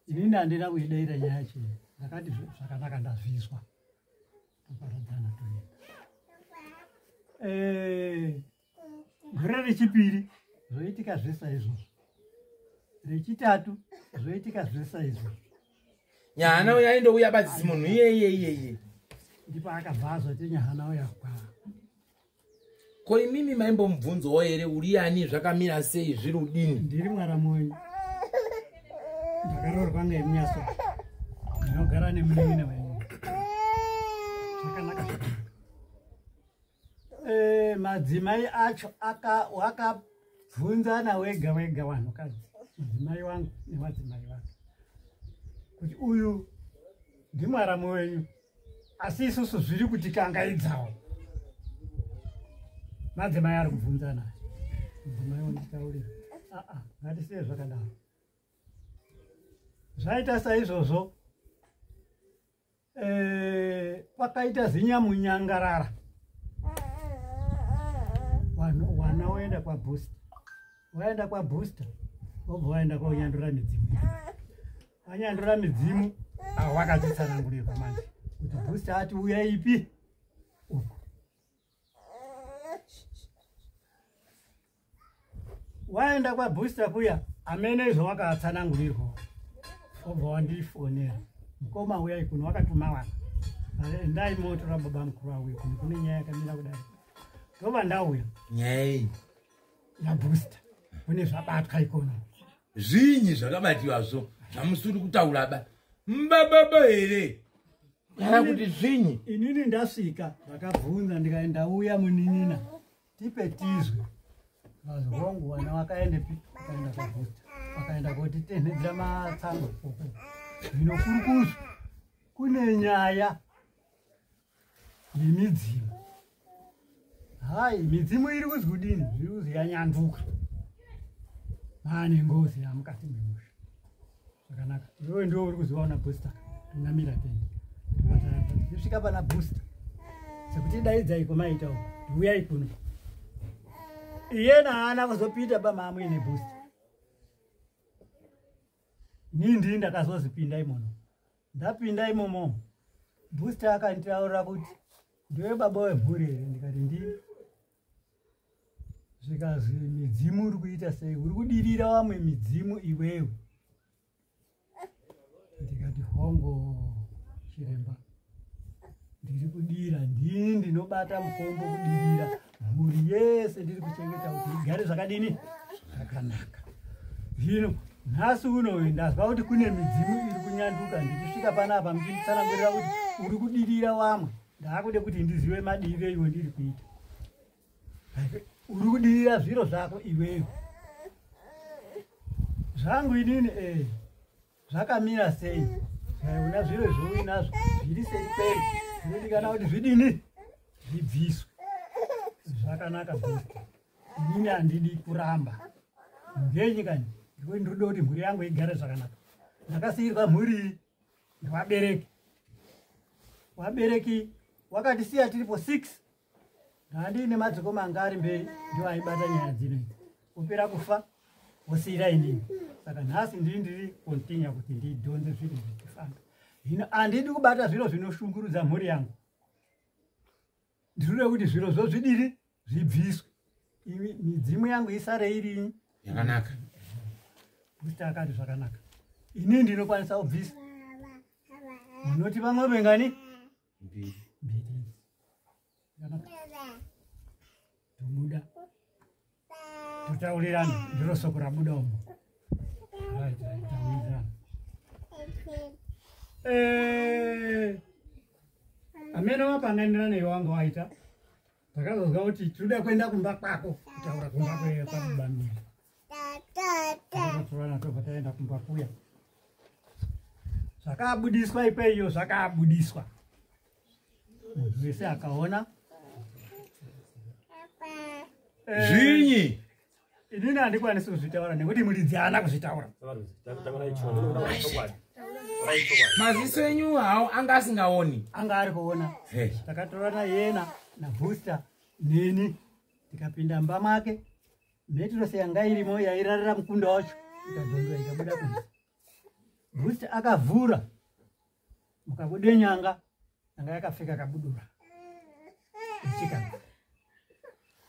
Inini handina kuidaira nyaya chii, ndakati zvakanaka, ndazvizwa, toparadzana toenda. Gore rechipiri zvoitika zvese izvozvo, rechitatu zvoitika zvese izvozvo. Nyahana uya aindouya badzisi munhu iyeye iyeye. Ndipo akabva azoti nyahana uya kwa. Ko imimi maimbomubvunzawo here uri ani, zvakamira sei, zviri udini? Ndiri mwaramu wenyu, ndakaroorwa ngemunyaso, ndinogara nemunin'ina wenyu. Zvakanaka zvakanaka. Madzimai acho wakabvunzana wega wega, vanhukadzi, mudzimai wangu nemadzimai wake, kuti uyu ndimwaramu wenyu, asi isusu zviri kutikangaidzawo. Madzimai ari kubvunzana, mudzimai wonditaurira, aa ngatisiye zvakadaro. Zvaita saizvozvo, pakaita zinyamunyangarara, wana waenda kwabooster, waenda kwabooster, wobva waenda konyandura midzimu, wanyandura midzimu avo wakatitsanangurirwa manje kuti booster ati uya ipi uku. Waenda kwabooster kuya amene izvo wakatsanangurirwa, obva wandifonera, mukoma uyai kuno, wakatuma wana, endai motora baba mukuru auye kuno, kune nyaya yakamira kudai. Ndobva ndauya. Nyaya iyi Yabooster, kune zvabatwa ikono. Zvinyi zvakabatiwazvo zvamusuri kutaura ba mbababa here kana kuti zvinyi? Inini ndasvika ndakabvunza ndikati ndauya munin'ina tipe tizwe. Vazongu vana vakaendepi? Vakaenda kwaBooster, vakaenda kotitenhedzera matsango ikoko. Zvino kuri kuzwi kune nyaya yemidzimu. Hai, midzimu iri kuzwi kudini? Zviri kuzwi yanyanduka, maane ngozi yamukati memusha. Zvakanaka, iwewe ndiwe uri kuziva una Booster, tungamira tende. Tichisvika pana Booster sekuti daidzai kumaita uko, uyai kuno. Iyena haana kuzopinda pamamuine Booster. Ini ndini ndakazozipinda imomo. Ndapinda imomo, Booster akanditaurira kuti ndiwe baba wemhuri here? Ndikati ndini. Zvikazi midzimu uri kuita sei? Uri kudirira vamwe midzimu iwewe? Ndikati hongo chiremba, ndiri kudira, ndini ndinobata mukombo kudirira mhuri yese, ndiri kuchengeta kuti igare zvakadini, zvakanaka. Zvino nhasi unoyu ndazwa kuti kune midzimu iri kunyanduka. Ndichisvika panapa muchinditsanangurira kuti uri kudirira vamwe, ndaakude kuti ndizive madirire iwo ndiri kuita. Uri kudirira zviro zvako iwewe, zvangu inini zvakamira sei? Una zviro zvouinazvo zviri sei kwei zvinodikana kuti zvidini, zvibviswe. Zvakanaka Booster, inini handidi kuramba. Ngenyi kani? Ndikuti ndinoda kuti mhuri yangu igare zvakanaka. Ndakasiyirwa mhuri nevabereki. Vabereki wakatisiya tiripo 6. Ndandiine madzikoma anga ari mberi, ndiwo aibata nyaya dzino idzi. Kupera kufa wosiyira inini. Saka nhasi ndini ndiri kontinya kuti ndidhonze zviro zvichifamba. Hino handidi kubata zviro zvinoshungurudza mhuri yangu. Ndinoda kuti zviro zvozvidiri zvibviswe, midzimu yangu isare iri yakanaka. Booster akati zvakanaka, ini ndinokwanisa kubvisa. Munoti vamwe vengani? Mbiri. Mbiri. Tobuda totaurirana, ndiro soko rabuda umo. Right, right, taurirana. Amene wapanganirana iwe wanga waita. Takazozwa kuti tinoda kuenda kumba kwako, kutaura kumba kwababa. Takatorana tobva taenda kumba kuya. Zvakabudiswa ikweyo, zvakabudiswa, munhu wese akaona. Zvinyi? Inini handikwanisi kuzvitaura nekuti muridzi haana kuzvitaura. Maziso enyu hawo anga asingaoni? Anga ari kuona. Takatorana yena naBooster neni, tikapinda mumba make. Metirose yanga irimo yairarira mukunda wacho ikadhondwa ikabuda kunze. Booster akavhura, mukabude nyanga yanga yakapfeka kabudura ichikaba.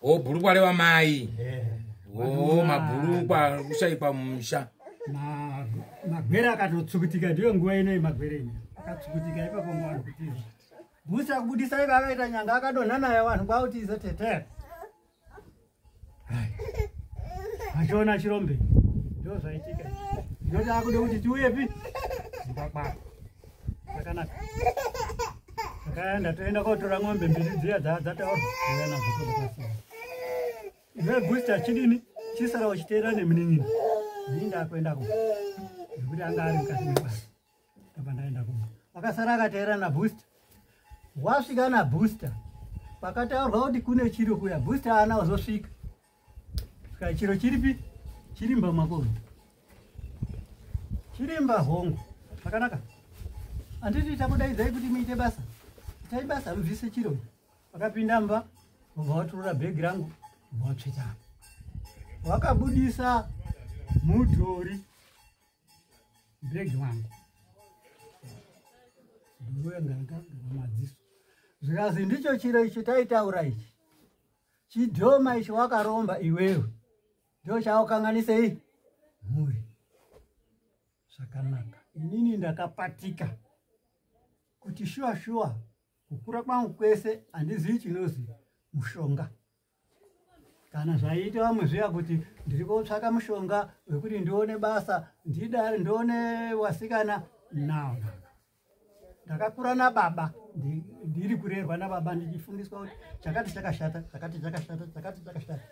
O, bhurukwa rewamai. O, mabhurukwa kushaikwa mumusha. Magwere akatotsukutika. Ndiyo nguva ino yemagwere ino akatsukutika ipapo vanhu kutiza. Booster kubudisa iko akaita nyanga, akadonha nayo, vanhu kwautiza tete achiona chirombe. Ndo zvaitika. Ndinoti akude kuti tiuyepi kumba kwako. Zvakanaka, takaenda, toenda kotora ng'ombe mbiri dziya dzataurwa, touya nadzo tokutasiya. Iwe Booster chidini, chisara uchiteera nemunin'ina. Ini ndakuenda kumba nekuti anga ari mukati mebasa. Ndabva ndaenda kumba, akasara akateera naBooster. Wasvika naBooster pakataurwa kuti kune chiro kuya, Booster haana kuzosvika. Saka chiro chiripi? Chirimba makono, chirimba. Hongu, zvakanaka, handiti takudaidzai kuti muite basa? Itai basa mubvise chiro. Vakapinda mba, vobva vaturura bhegi rangu, vobva vatsveta, vakabudisa mudhori bhegi wangu madziso. Zvikazi ndicho chiro ichi taitaura ichi, chidhoma ichi, wakaromba iwewe, ndo chaukanganisei mhuri. Zvakanaka, inini ndakapatika kuti shuwa shuwa kukura kwangu kwese handizivi chinozi mushonga. Kana zvaiita vamwe zviya kuti ndiri kotsvaka mushonga wekuti ndione basa, ndidare ndione wasikana. Now ndakakura nababa, ndiri kurerwa nababa, ndichifundiswa kuti chakati chakashata, chakati chakashata, chakati chakashata.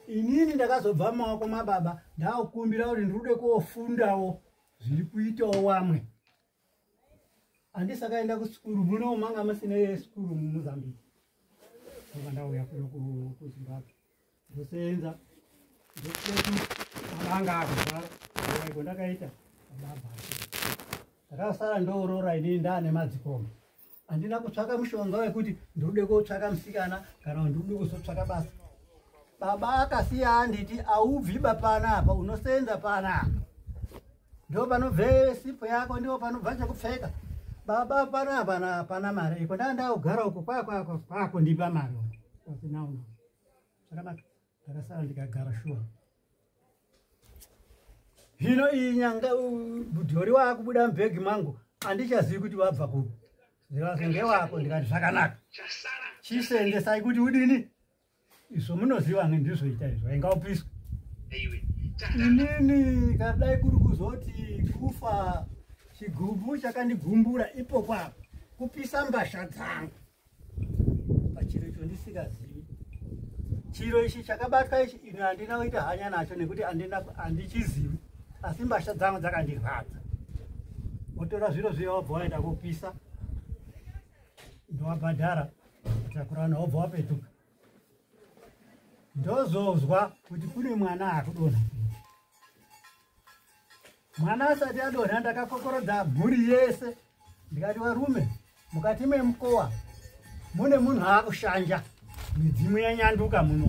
Inini ndakazobva mumaoko mababa ndakukumbira kuti ndirude kofundawo zviri kuitawo wamwe. Handisakaenda kusukuru, muno manga musine sukuru muMozambique. Saka ndauya kuno kuZimbabwe, ndosenza, ndopetu baba anga akurwara, iko ndakaita baba ndakasara ndoorora inini ndaane madzikoma. Handina kutsvaka mushonga wekuti ndode kotsvaka musikana kana ndode kuzotsvaka basa. Baba akasiya anditi aubviba panapa, unosenza panapa, ndo panobve sipo yako, ndipo panobva chekupfeka. Baba panapa pana mari iko ndandakugara uko kwako ndipa mari asina uno zvakanaka. Ndakasara ndikagara shuwa. Zvino iyi nyanga mudhori waakubuda mubhegi mangu, handichazivi kuti wabva kupi. Zvikazwi ngewako, ndikati zvakanaka, chisendesai kuti udini izvo munoziva ndizvoita izvo, haingaupiswa. Inini kadai kuri kuzoti kufa, chigumbu chakandigumbura ipopo apo kupisa mbasha dzangu pachiro icho ndisikazivi. Chiro ichi chakabatwa ichi ini handina kuita hanya nacho nekuti handichizivi, asi mbasha dzangu dzakandirwadza. Wotora zviro zviya wabva waenda kopisa, ndowabhadhara takurana, wobva wapetuka. Ndozozwa kuti kune mwana akudonha. Mwana asati adonha ndakakokorodza mhuri yese, ndikati varume, mukati memukowa mune munhu akushanja, midzimu yanyanduka muno.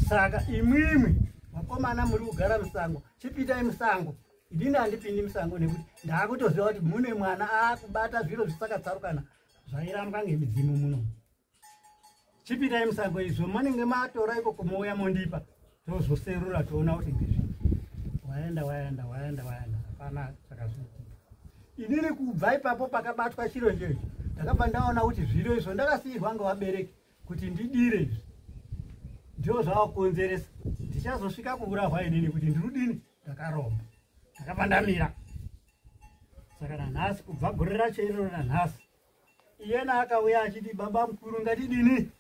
Saka imwimwi vakomana muri kugara musango, chipindai musango. Inini handipindi musango nekuti ndaakutoziva kuti mune mwana akubata zviro zvisakatsarukana zvairambwa ngemidzimu muno. Chipindai musango, izvo manenge matora ikoko mouya mondipa, tozoserura toona kuti ndezvipi. Waenda waenda waenda waenda, hapana chakazoitika. Inini kubva ipapo pakabatwa chiro ichocho, ndakabva ndaona kuti zviro izvo ndakasiyirwa ngevabereki kuti ndidire izvi ndio zvavakonzeresa ndichazosvika kuurahwa inini kuti ndirudini ndakaromba. Ndakabva ndamira. Saka nanhasi, kubva gore racho iroro nanhasi, iyena akauya achiti baba mukuru, ngatidini,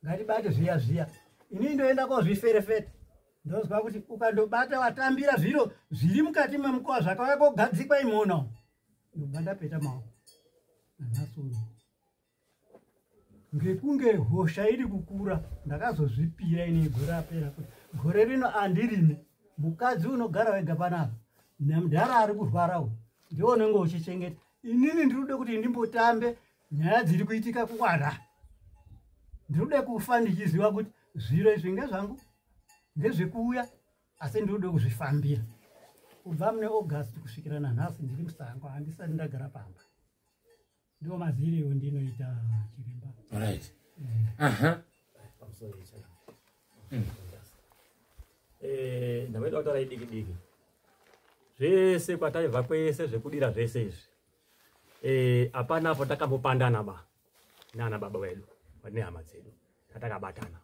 ngatibate zviya zviya. Inini ndoenda kozviferefeta, ndozwa kuti ukandobata watambira zviro zviri mukati memukowa zvakauya kogadzikwa imono. Ndobva ndapeta maoko. Nanhasi uno, ngekunge hosha iri kukura, ndakazozvipira ini gore rapera kuti gore rino handirimi. Mukadzi unogara wega panapa nemudhara ari kurwara uyu, ndiwo unenge uchichengeta. Inini ndiri kuti ndimbotambe nyaya dziri kuitika kuwara. Ndiri kufa ndichiziva kuti zviro izvi ngezvangu, ngezvekuuya, asi ndiri kuzvifambira. Kubva mune August kusvikira nanhasi ndiri musango, handisati ndagara pamba. Ndiwo maziriwo ndinoita, chiremba. Right, aha. Ndamboita kutaura idiki diki. Zvese kwataibva kwese, zvekudira zvese izvi, hapana apo takambopandana ba nana baba vedu nehama dzedu, tatakabatana.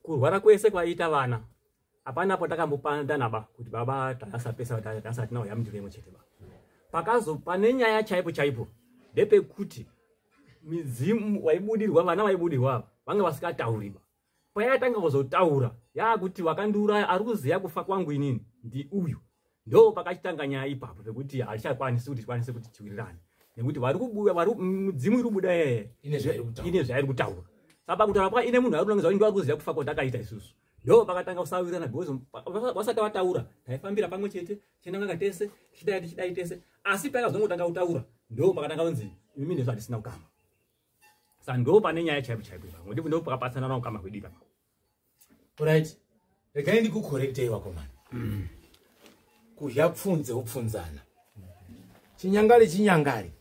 Kurwara kwese kwaiita vana, hapana apo takambopandana ba kuti baba takasapesa tasatina uya mundiro imwe chete ba. Pakazo pane nyaya chaipo chaipo ndepekuti midzimu waibudirwa, vana vaibudirwa ava vanga vasikatauri ba. Payatanga kuzotaura yaakuti wakandiuraya, ari kuziya kufa kwangu inini ndi uyu, ndo pakachitanga nyaya ipapo pekuti hatichakwanisi kuti tikwanise kuti tiwirirane, nekuti vari kubuya vari midzimu iri kubuda yeye Ine zvairi kutaura. Ine zvairi kutaura. Saka pakutaura kwa ine munhu ari kunongedza kuti ndo ari kuziya kufa kwatakaita isusu, ndo pakatanga kusawirirana, because vasati vataura taifambira pamwe chete, tichienda tese, tichidai tichidai tese. Asi pakazongotanga kutaura, ndo pakatanga kunzi imi nesu hatisina kukama. Saka ndo pane nyaya chaipo chaipo ipapo, ndipo ndo pakapatsanana ukama hwedu ipapo. Right, regai ndikukorektei vakomana. Kudya pfunze upfunzana, chinyangari chinyangari,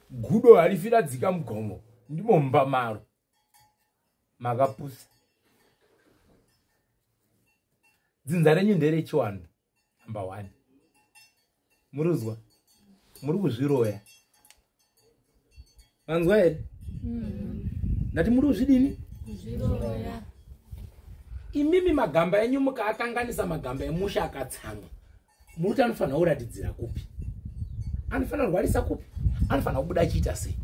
gudo harifi radzika mugomo ndimo mumba maro. Makapusa. Dzinza renyu nderechiwanhu number one. Muruzwa muri kuzviroya, manzwa here? Ndati muri kuzvidini? Kuzviroya. Imimi magamba enyu mukaakanganisa, magamba emusha akatsamwa, muruti anofanira kuratidzira kupi? Anofanira kurwarisa kupi? Anofanira kubuda achiita sei?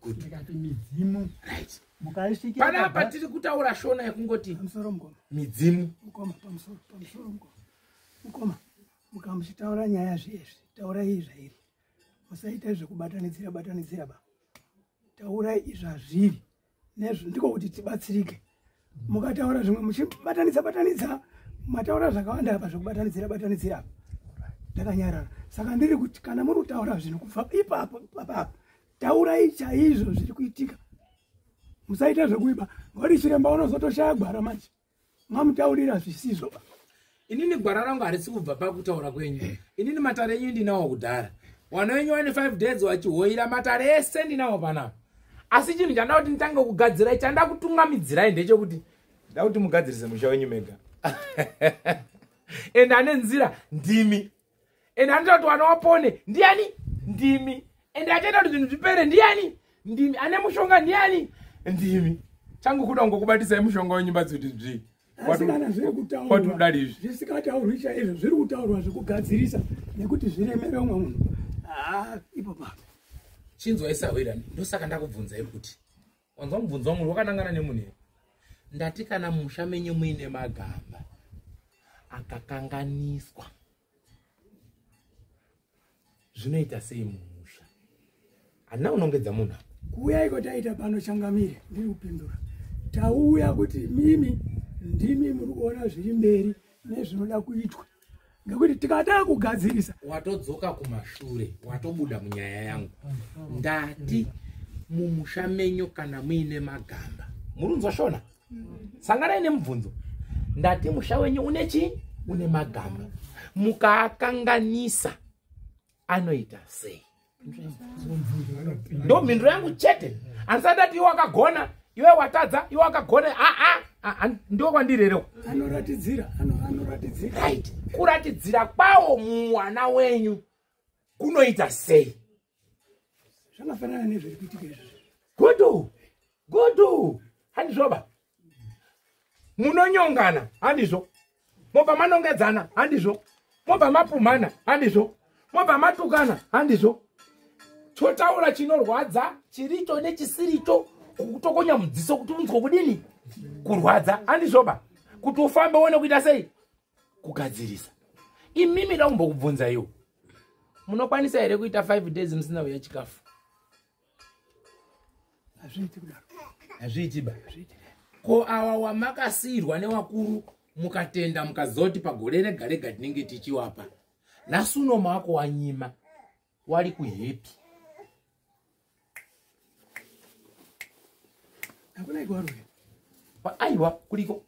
Ndikati midzimu Right. Mukaisvikira. Panapa tiri kutaura Shona yekungoti Pamusoro, mukoma. midzimu. Mukoma, pamusoro, pamusoro, mukoma. Mukoma, mukamuchitaura nyaya zviezvi, taurai zvairi, musaita zvekubatanidzira batanidzira ba. Taurai izvazviri nezvo, ndiko kuti tibatsirike. Mukataura zvimwe muchibatanidza batanidza, mataura zvakawanda apa zvekubatanidzira batanidzira apa, ndakanyarara. Saka ndiri kuti kana muri kutaura zvinhu kubva ipapo ipapapo, taurai chaizvo zviri kuitika, musaita zvekuiba, ngoti chiremba unozotoshaya gwara manje mamutaurira zvisizvo. Inini gwara rangu harisi kubva pakutaura kwenyu. Inini matare enyu ndinawo kudhara. Wana wenyu wane 5 days wachihoira, matare ese ndinawo panapa. Asi chinhu chanda kuti nditange kugadzirai, chanda kutungamidzirai, ndechekuti nda kuti mugadzirise musha wenyu mega. Ende ane nzira ndimi, ende anoita kuti wana wapone ndiani? Ndimi. Ende achaita kuti zvinhu zvipere ndiani? Ndimi. Ane mushonga ndiani? Ndimi. Changu kuda kungokubatisai mushonga wenyu mbatso kuti dzvi. Asi kana zviri kutaurwa Kwatudari izvi. zvisikataurwi chaizvo, zviri kutaurwa zvekugadzirisa nekuti zviremere umwe munhu, haa, ipo papo. Chinzwa, isahwira. Ndosaka ndakubvunzai kuti wanzwa mubvunzo wangu wakanangana nemunhu here. Ndati kana musha menyu muine magamba akakanganiswa, zvinoita sei mumusha? Handina kunongedza munhu apa. Kuuya iko taita pano, changamire, ndiri kupindura. Tauya kuti mimi ndimi muri kuona zviri mberi nezvinoda kuitwa, ngekuti tikataa kugadzirisa Watodzoka kumashure, watobuda munyaya yangu. Ndati mumusha menyu kana muine magamba, murunzwa Shona, sanganai nemubvunzo. Ndati musha wenyu une chii? Une magamba. Mukaakanganisa anoita sei? Ndo mhinduro yangu chete. Handisati ndati iwe wakagona, iwe watadza, iwe wakagona. Aa, ndo kwandiri here? Anoratidzira, anoratidzira. Right, kuratidzira kwawo mumwana wenyu kunoita sei? Zvakafanana nezviri kuitika izvozvo. Gudu gudu, handizvoba? Munonyongana, handizvo? Mobva manongedzana, handizvo? Mobva mapumhana, handizvo? Mobva matukana, handizvo? Chotaura chinorwadza chiricho nechisiricho, kutokonya mudziso kuti unzwe kudini kurwadza, handizvoba? Kuti ufambe uone kuita sei kugadzirisa. Imimi da kumbokubvunza iwo, munokwanisa here kuita 5 days musina kuya chikafu? Hazviiti kudaro. Hazviiti ba? Hazviiti. Ko awa wamakasiyirwa newakuru, mukatenda, mukaziva kuti pagore rega rega tinenge tichiwapa, nhasi uno maako wanyima, wari kuhepi? Hakuna ikwaruya. Aiwa, kuliko.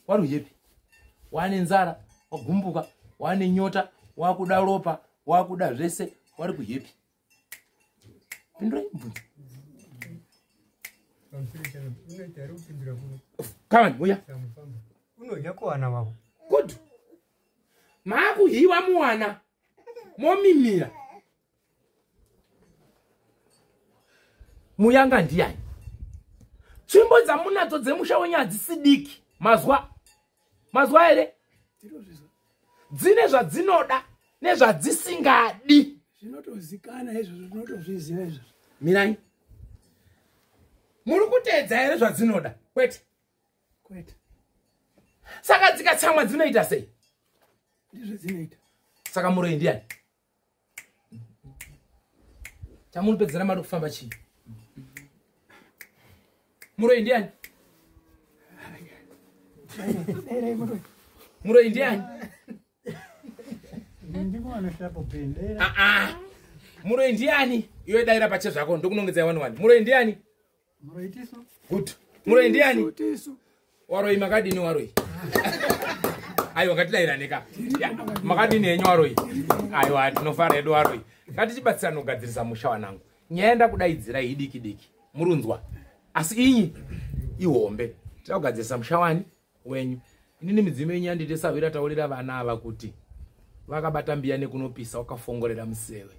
Wari kuhepi? Wane nzara, wagumbuka, wane nyota, wakuda ropa, wakuda zvese, wari kuhepi? Pindurai mubvunzo. Unoita here kupindura kuno? Kamani uya. Samufamba unodya kuwana wavo. Good. Maakuhiwa muwana, momimira muyanga ndiyani? Tsvimbo dzamunadzo dzemusha wenyu hadzisi diki. Mazwa, mazwa here? Tirozvizwa. Dzine zvadzinoda nezvadzisingadi. Zvinotozikana izvozvo, tinotozviziva izvozvo. Mirai, muri kuteedza here zvadzinoda? Kwete? Kwete. Saka dzikatsamwa dzinoita sei? Ndizvo dzinoita. Saka muroi ndiani? Chamunopedzera mari kufamba chii? Muroi ndiani? Dairai muroi. Muroi ndiani? Ndikuwanoshapo bendera. Aa, muroi ndiani? Iwe daira pache zvako, ndokunongedzai wani wani. Muroi ndiani? Muroitiso. Good. Muroi ndiani? Tisu. Waroi makadini? Waroi, aiwa, ngatidairane. Ya, makadini henyu waroi? Aiwa, tinofara hedu waroi. Ngatichibatsirana kugadzirisa musha wanangu. Nyaya ndakudaidzirai idiki diki, murunzwa, asi inyi ihombe. Tida kugadzirisa musha wani wenyu. Inini midzimu yenyu yanditi sahwira, taurira vana ava kuti vakabata mbiya nekunopisa, wakafongorera museve.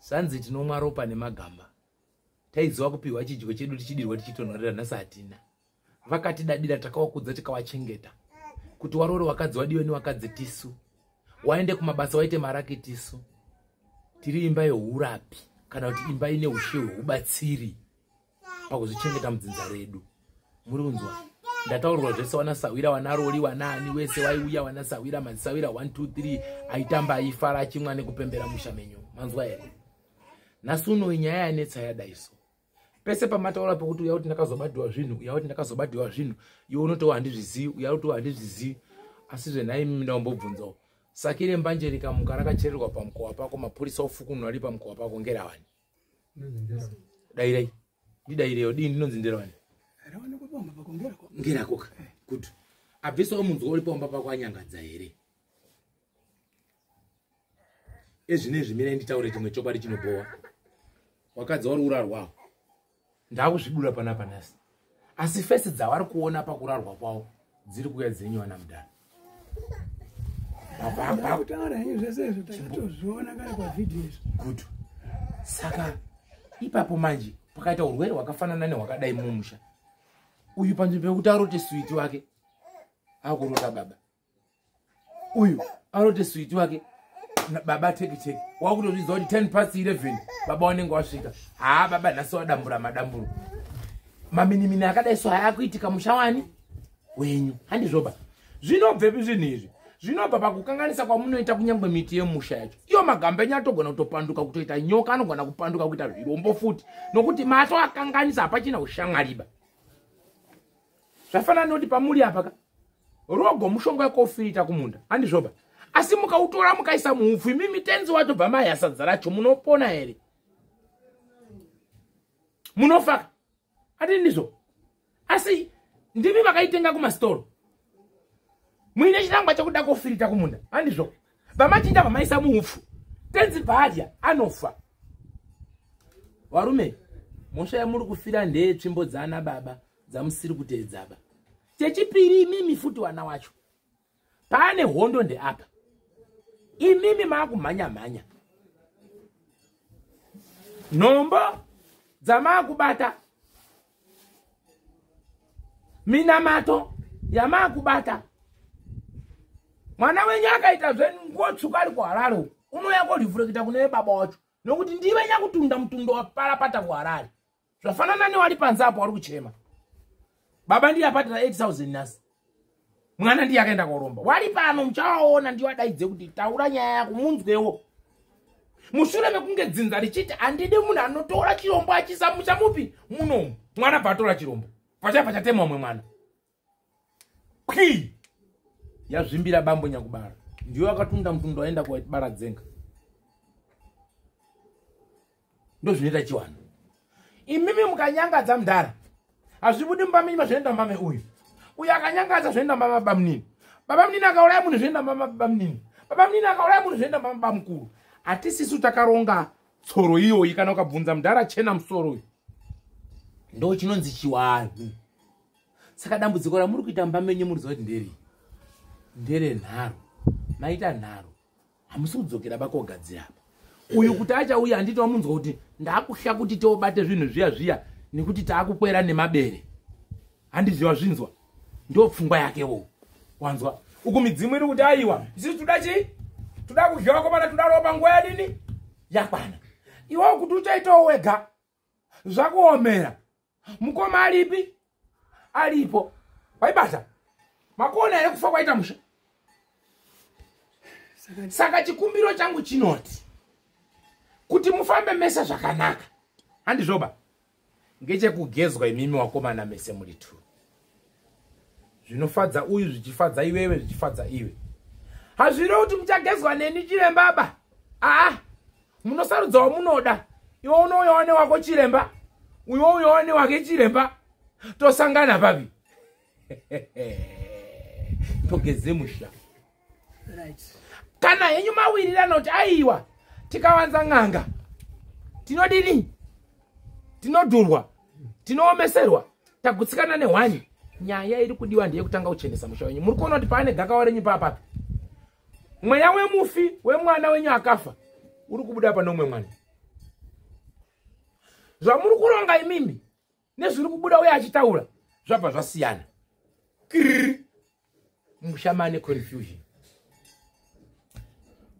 Zvanzi tinomwa ropa nemagamba. Taiziva kupiwa chidyo chedu tichidirwa tichitonhorera, nhasi hatina. Vakatidadira, takawakudza, tikawachengeta. Kuti warore wakadzi wadiwe newakadzi tisu. Waende kumabasa waite maraki tisu. Tiri imba yeurapi kana kuti imba ine ushe hweubatsiri pakuzvichengeta mudzinza redu. Muri kunzwa? Ndataurirwa zvese, wana sawira, wana rori, wana ani wese waiuya, wana sawira, madzisawira 1 2 3 aitamba, aifara, achimwa nekupembera musha menyu. Manzwa here? Nhasi uno nyaya yanetsa yadaiso. Pese pamataura pekuti uya kuti ndakazobadiwa zvinhu, uya kuti ndakazobadiwa zvinhu, iwe unotowa handizvizivi, uya utowa handizvizivi. Asi zvenhai mimi ndaumbobvunzawo. Sakire mbanje rikamuka rakachererwa pamukova pako, mapurisa ofukunura ari pamukova pako ngerawani. Dairai. Ndidaireyo dii ndinonzi nderawani. Rawanikwa pamba pako ngerako. Ngerako ka. Good. Abvisawo munzwa uri pamba pako anyangadza here? Ezvinezvi mirai nditaure chimwe chokwadi chinobhowa. Wakadzi wari urarwawo. Ndakuzvidura panapa nhasi. Asi fesi dzavari kuona pakurarwa kwavo dziri kuuya dzenyu vana mudhara. Kutaura henyu zvese izvo takatozviona kana pavhidhiyo izvo. Good. Saka ipapo manje pakaita urwere hwakafanana nehwakadai mumusha. Uyu panzvimbo yekuti arote suiti wake akurota baba. Uyu arote suiti wake baba teki teki. Wakutozvidza kuti 10 past 11 baba wanenge wasvika. Haa baba nhasi wadambura madamburo. Maminimini akadai so haakuitika musha wani wenyu. Handizvoba. Zvinobvepi zvinhu izvi? Zvinobva pakukanganisa kwamunoita kunyangwe miti yemusha yacho. Iyo magamba enyu atogona kutopanduka kutoita nyoka, anogona kupanduka kuita zvirombo futi. Nokuti mato akanganisa, hapachina ushamwariba. Zvafanana nekuti pamuri apa ka rogo mushonga wekofirita kumunda, handizvoba? Asi mukautora mukaisa muupfu, imimi tenzi wacho bva maya sadza racho, munopona here? Munofaka ati ndizvo. Asi ndimi vakaitenga kumasitoro muine chinangwa chekuda kofirita kumunda, handizvo? Vamachinja vamaisa muupfu, tenzi bvaadya anofa. Varume, mhosva yamuri kufira ndeyetsvimbo dzaana baba dzamusiri kuteedzaba. Chechipiri, imimi futi wana wacho paane hondo ndeapa, imimi maakumhanya-mhanya, nhombo dzamaakubata, minamato yamaakubata. Mwana wenyu akaita zvenguo tsvuku ari kuHarare, unouya koriflekta kune baba wacho, nokuti ndive nyakutunda mutundo waparapata kuHarare. Zvafanana newari panze apo wari kuchema, baba ndiye apatira 8000 nhasi, mwana ndiye akaenda koromba. Wari pano muchawaona, ndiwo adaidze kuti taura nyaya yako munzwewo, mushure mekunge dzinza richiti handidi munhu anotora chirombo achisa musha mupi munomu. Mwana bva atora chirombo, pachabva chatemwa mumwe mwana, kwi yazvimbira bambo nyakubara, ndiyo akatunda mutundo waenda kubara dzenga. Ndozvinoita chiwano. Imimi mukanyangadza mudhara, hazvibudi mumba menyu, mazvinoenda mumba meuyu. Uyu akanyangadza, zvinoenda mumba mababa munini. Baba munini akauraya munhu, zvinoenda mumba mababa munini. Baba munini akauraya munhu, zvinoenda mumba mababa mukuru. Hatisisu takaronga tsoro iyoyi. Kana ukabvunza mudhara chena musoro uyu, ndo chinonzi chiwanhu. Saka dambudziko ramuri kuita mumba menyu, muri kuti nderi nderenharo. Maita nharo, hamusi kudzokera bakogadzira apa. Uyu kuti achauya, handiti wamunzwa kuti ndakuhla kuti tiobate zvinhu zviya zviya nekuti taakukwera nemabere, handiziva zvinzwa, ndo pfungwa yakewo. Wanzwa uku midzimu iri kuti aiwa, isusu toda chii? Toda kudyiwa komana, toda ropa, nguva yadini yakwana. Iwewo kuti uchaitawo wega zvakuomera. Mukoma aripi? Aripo. Waibata makuona here kufa kwaita musha? Saka chikumbiro changu chinoti kuti mufambe mese zvakanaka, handizvoba? Ngechekugezwa imimi wakomana mese muri two, zvinofadza uyu zvichifadza iwewe, zvichifadza iwe. Hazvirevi kuti muchagezwa neni chirembaba. Aa, munosarudza wamunoda. Iwe unouyawo newako chiremba, uyo uyawo newake chiremba, tosangana papi? Togeze musha. Kana henyu mawirirana kuti aiwa, tikawanza n'anga tinodini, tinodhurwa, tinoomeserwa, tagutsikana nehwani. Nyaya iri kudiwa ndeyekutanga kuchenesa musha wenyu. Muri kuona kuti paane gakawa renyu papapi, mweya wemufi wemwana wenyu akafa uri kubuda pane umwe mwana. Zvamuri kuronga imimi nezviri kubuda uye achitaura zvabva zvasiyana. Kiriri. Musha mane confusion.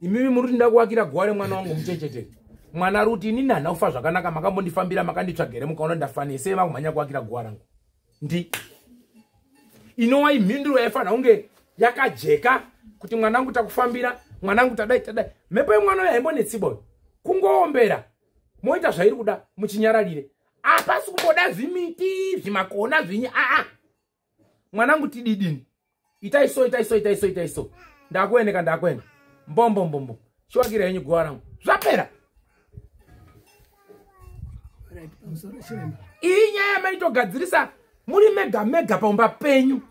Imimi muri kuti ndakuwakira guwa remwana wangu muchechete. Mwana ari kuti inini handina kufa zvakanaka, makambondifambira makanditsvagere mukaona ndafanei sei makumhanya kuwakira guwa rangu. Ndi inowa imhinduro yaifanira kunge yakajeka kuti mwanangu takufambira, mwanangu tadai tadai. Mhepo yemwana uyo haimbonetsi boy. Kungoombera moita zvairi kuda muchinyararire. Hapasi kumboda zvimiti zvimakona zvinyi aa. Mwanangu tididini. Itai so itai so itai so itai so. Ndakuendeka ndakuenda. Mbombo mbombo. Chiwakira yenyu guwa rangu. Zvapera. Iyi nyaya maitogadzirisa muri mega mega paumba penyu.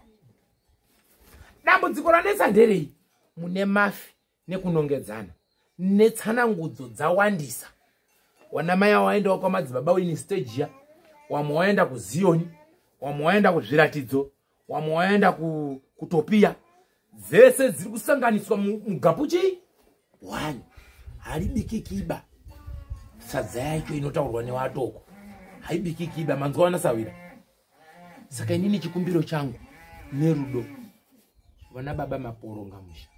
Dambudziko ranetsa nderei? Mune mafi nekunongedzana netsanangudzo dzawandisa. Wana mai waendawo kwamadzibaba wini stage ya, wamwe waenda kuZioni, wamwe waenda kuzviratidzo, wamwe waenda kuTopia. Dzese dziri kusanganiswa mugapu chii? One. Haribikikiba. Sadza yacho inotaurwa nevatoko. Haibikikiba, manzwa wana sawira. Saka inini chikumbiro changu nerudo, vana baba maporonga musha.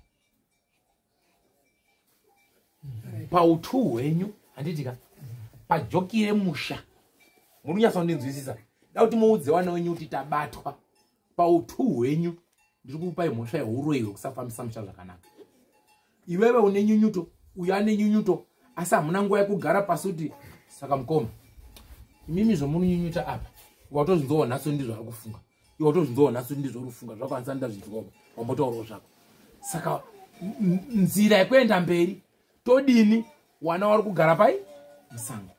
Pautu hwenyu handiti ka pajokire musha. Muri kunyatsa kundinzwisisa. Da kuti muudze wana wenyu kuti tabatwa. Pautu hwenyu ndiri kukupai mhosva yehuroyi hwekusafambisa musha zvakanaka. Iwewe une nyunyuto, uyo ane nyunyuto, asi hamuna nguva yekugara pasi kuti saka mukoma imimi zvomunonyunyuta apa watozvinzwawo nhasi ndizvo ari kufunga, iwe watozvinzwawo nhasi ndizvo uri kufunga, zvakwanisa ndazvinzwawo wambotaurawo zvako. Saka nzira yekuenda mberi todini? Wana wari kugara pai musango,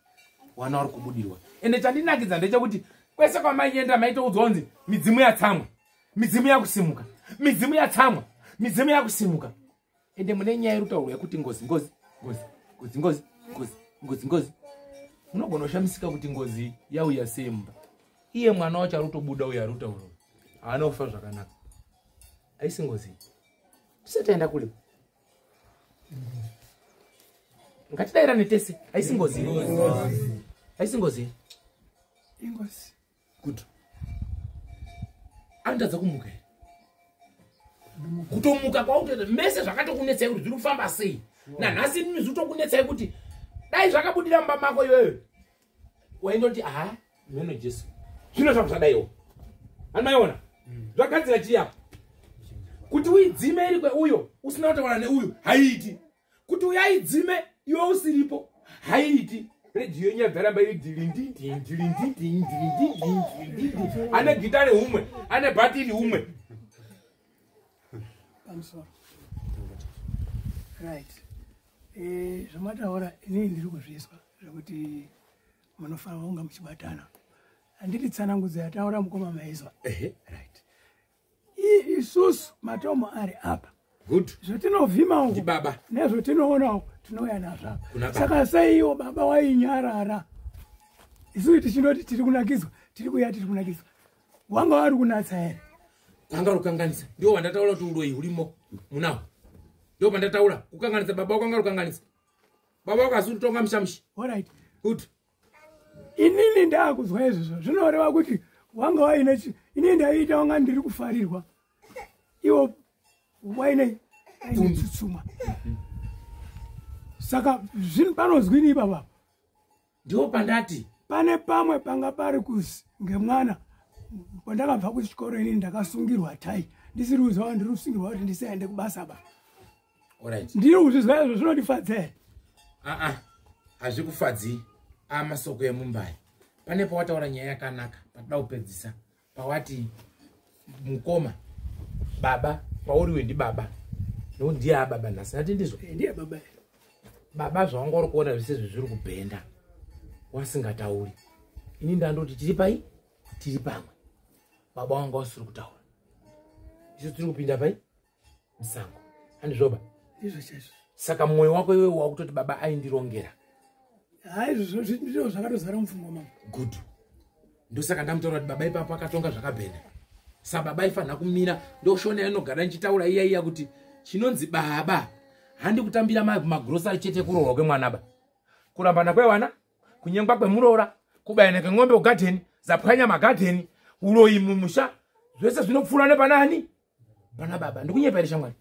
wana wari kubudirwa. Ende chandinakidza ndechekuti kwese kwamaienda maitoudzwa kunzi midzimu yatsamwa, midzimu yakusimuka, midzimu yatsamwa, midzimu yakusimuka. Ende mune nyaya yerutauro yekuti ngozi ngozi ngozi ngozi ngozi ngozi ngozi ngozi. Munogona kushamisika kuti ngozi yauya sei mumba. Iye mwana wacho ari kutobuda uyo ari kutaura haana kufa zvakanaka. Haisi ngozi. Tisati taenda kure. Ngatidairane tese. Haisi ngozi. Haisi ngozi. Ingozi. Good. Anotadza kumuka here? Kutomuka kwautoita mese zvakatokunetsai kuti zviri kufamba sei. Nanhasi mimi zviri kutokunetsai kuti dai zvakabudira mumba mako iwewe. Waindoti aha, mheno Jesu. Zvino zvangu zvadaiwo. Anmaiona? Zvagadzira chii apa? Kuti uidzime iri kweuyo usina kutaura neuyu haiiti. Kuti uyaidzime iwe usiripo haiiti. Redhiyo yenyu yabva yaramba iri dilindindindilindindindilindindindindi. Ane gitare umwe, ane bhatiri umwe. Pamusoro. Right. Zvamataura inini ndiri kuzvizwa zvekuti munofanira kunge muchibatana. Handiti tsanangudzo yataura mukoma maizwa. Right. Isusu matomo ari apa. Good. Zvatinovhima uko baba nezvatinoona uko tinouya nazvo apa. Saka sei iwo baba wainyarara? Isusu tichinoti tiri kunakidzwa, tiri kuya tiri kunakidzwa. Wanga wari kunatsa here? Kwanga rukanganisa. Ndiwo wandataura kuti uroyi hurimo munawo. Ndiwo pandataura kukanganisa baba kwanga rukanganisa. Baba wakazotonga mushamushi. All right. Good. Inini ndakuzwa izvozvo zvinoreva kuti wanga waine inini ndaiita wanga ndiri kufarirwa. Iwo waine tsutsuma. Saka zvinhu panozwini ipapa? Ndiwo pandati pane pamwe panga pari kuzi ngemwana pandakabva kuchikoro inini ndakasungirwa tai ndisiri kuzwa ndiri kusungirwa kuti ndisaende kubasa ba. Alright. Ndiri kuzvizwa izvo zvinondifadza here? Hazvikufadzi. Amasoko eMumbai. Pane pawataura nyaya yakanaka patida kupedzisa. Pawati mukoma baba pauriwe ndibaba. Nokuti ndiye ababa nhasi. Nati ndizvo? Ndiye baba. Baba zvawanga uri kuona zvese izvi zviri kubhenda. Wasingatauri. Ini ndandoti tiri pai? Tiri pamwe. Baba wanga usiri kutaura. Isu tiri kupinda pai? Musango. Handizvoba? Ndizvo chaizvo. Saka mwoyo wako iwewe wakutoti baba aindirongera. Hai, izvozvo ndizvo zvakatozara mupfungwa mangu. Good. Ndosaka ndamutaura kuti baba ipapo akatonga zvakabhenda. Sa baba aifanira kumira. Ndoshona yanogara ndichitaura iya iya kuti chinonzi baba handi kutambira magrosari chete kuroorwa kwemwana ba. Kurambana kwevana, kunyengwa kwemuroora, Kubayana keng'ombe kugadheni, zapwanya magadheni, uroyi mumusha, zvese zvinopfuura nepanani? Pana baba. Ndikunyepa here shamwari?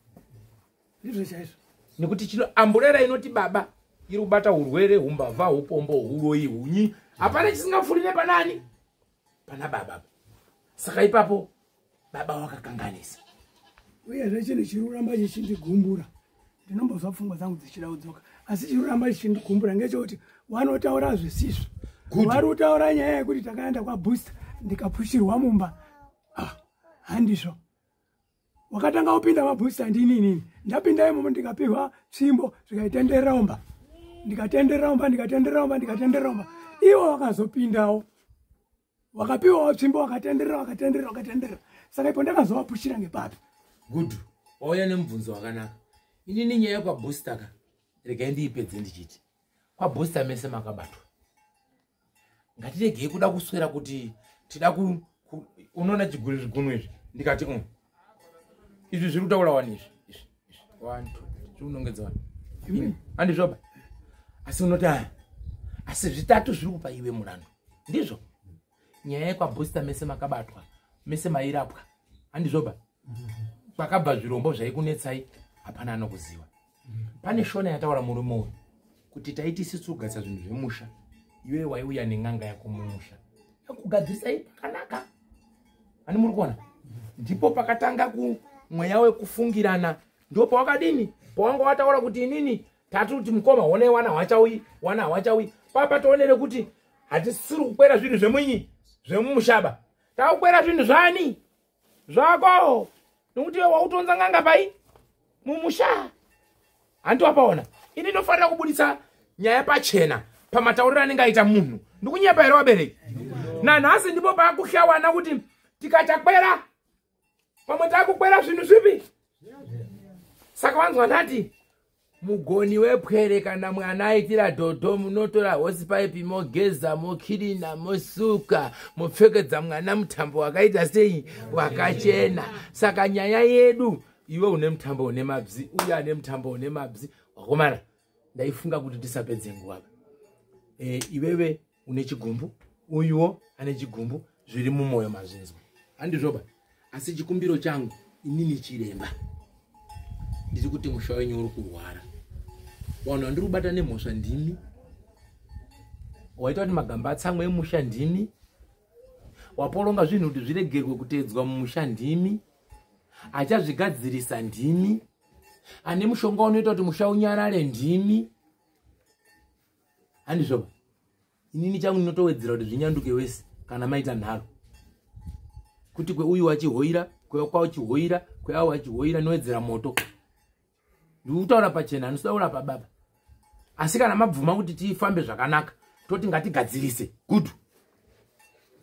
Ndizvo chaizvo. Nekuti chino amburera inoti baba iri kubata urwere, umbavha, upombo, uroyi, hunyi, hapana chisingapfuuri nepanani? Pana baba. Saka ipapo baba wakakanganisa. Uyezve chinhu chiri kuramba chichindigumbuра, ndinombozwa pfungwa dzangu dzichida kudzoka, asi chiri kuramba chichindigumbura ngechekuti wanotaura zvisizvo. Vari kutaura nyaya yekuti takaenda kwabooster ndikapushirwa mumba. Ah, handizvo. Wakatanga kupinda mabooster ndini inini. Ndapinda imomo ndikapihwa tsvimbo zvikaitenderera umba. Ndikatenderera umba, ndikatenderera umba, ndikatenderera umba. Iwo wakazopindawo. Wakapiwawo tsvimbo wakatenderera, wakatenderera, wakatenderera. Saka ipo ndakazovapushira ngepapi? Good. Wauya nemubvunzo wakanaka. Inini nyaya yekwabooster ka, regai ndiipedze ndichiti. Kwabooster mese makabatwa. Ngatiregei kuda kuswera kuti tida ku unoona chiguri zvigunwe izvi ndikati izvi zviri kutaura wani izvi izvi izvi 1 2 zviri kunongedza wani handizvoba, asi unoti aya asi zvitatu zviri kupa iwe mulandu. Ndizvo nyaya yekwabooster mese makabatwa, mese mairapwa, handizvoba? Kwakabva zvirombo zvaikunetsai hapana anokuziva. Pane shona yataura murume uyu kuti taiti isusu kugadzisa zvinhu zvemusha, iwe waiuya nen'anga yako mumusha yakugadzirisai pakanaka. Ani muri kuona ndipo pakatanga mweya wekufungirana, ndipo pawakadini pawanga wataura kuti inini tati kuti mukoma honai wana hwachauyi, wana hwachauyi papa tionere kuti hatisiri kukwera zvinhu zvemunyi zvemumushaba, takukwera zvinhu zvani zvako, nokuti iwe wautonza n'anga pai mumusha. Handi wapaona ini ndinofanira kubudisa nyaya pachena pamatauriro anenge aita munhu. Ndikunyepa here wabereki? Nanhasi ndipo paakuhyawana kuti tikachakwera pamwe takukwera zvinhu zvipi. Saka wanzwa ndati mugoni wepwere kana mwana aitira dhodho, munotora hosipaipi mogeza, mokirina, mosuka, mopfekedza mwana mutambo wakaita sei wakachena. Saka nyaya yedu iwe une mutambo une mabzi, uye ane mutambo une mabzi. Wakomana, ndaifunga kuti tisapedze nguva. Iwewe une chigumbu, uyuwo ane chigumbu, zviri mumwoyo mazvinzwa, handizvoba? Asi chikumbiro changu inini chiremba ndiri kuti musha wenyu uri kurwara, vanhu vandiri kubata nemhosva ndimi, waita kuti magamba atsamwe emusha ndimi, waporonga zvinhu kuti zviregerwe kuteedzwa mumusha ndimi, achazvigadzirisa ndimi, ane mushonga unoita kuti musha unyarare ndimi, handizvoba? Inini changu ndinotowedzera kuti zvinyanduke wese kana maita nharo, kuti kweuyu wachihoira, kwekwachihoira, kweawo wachihoira, nowedzera moto. Ndikutaura pachena, handisida kurapa baba, asi kana mabvuma kuti tifambe zvakanaka, toti ngatigadzirise good,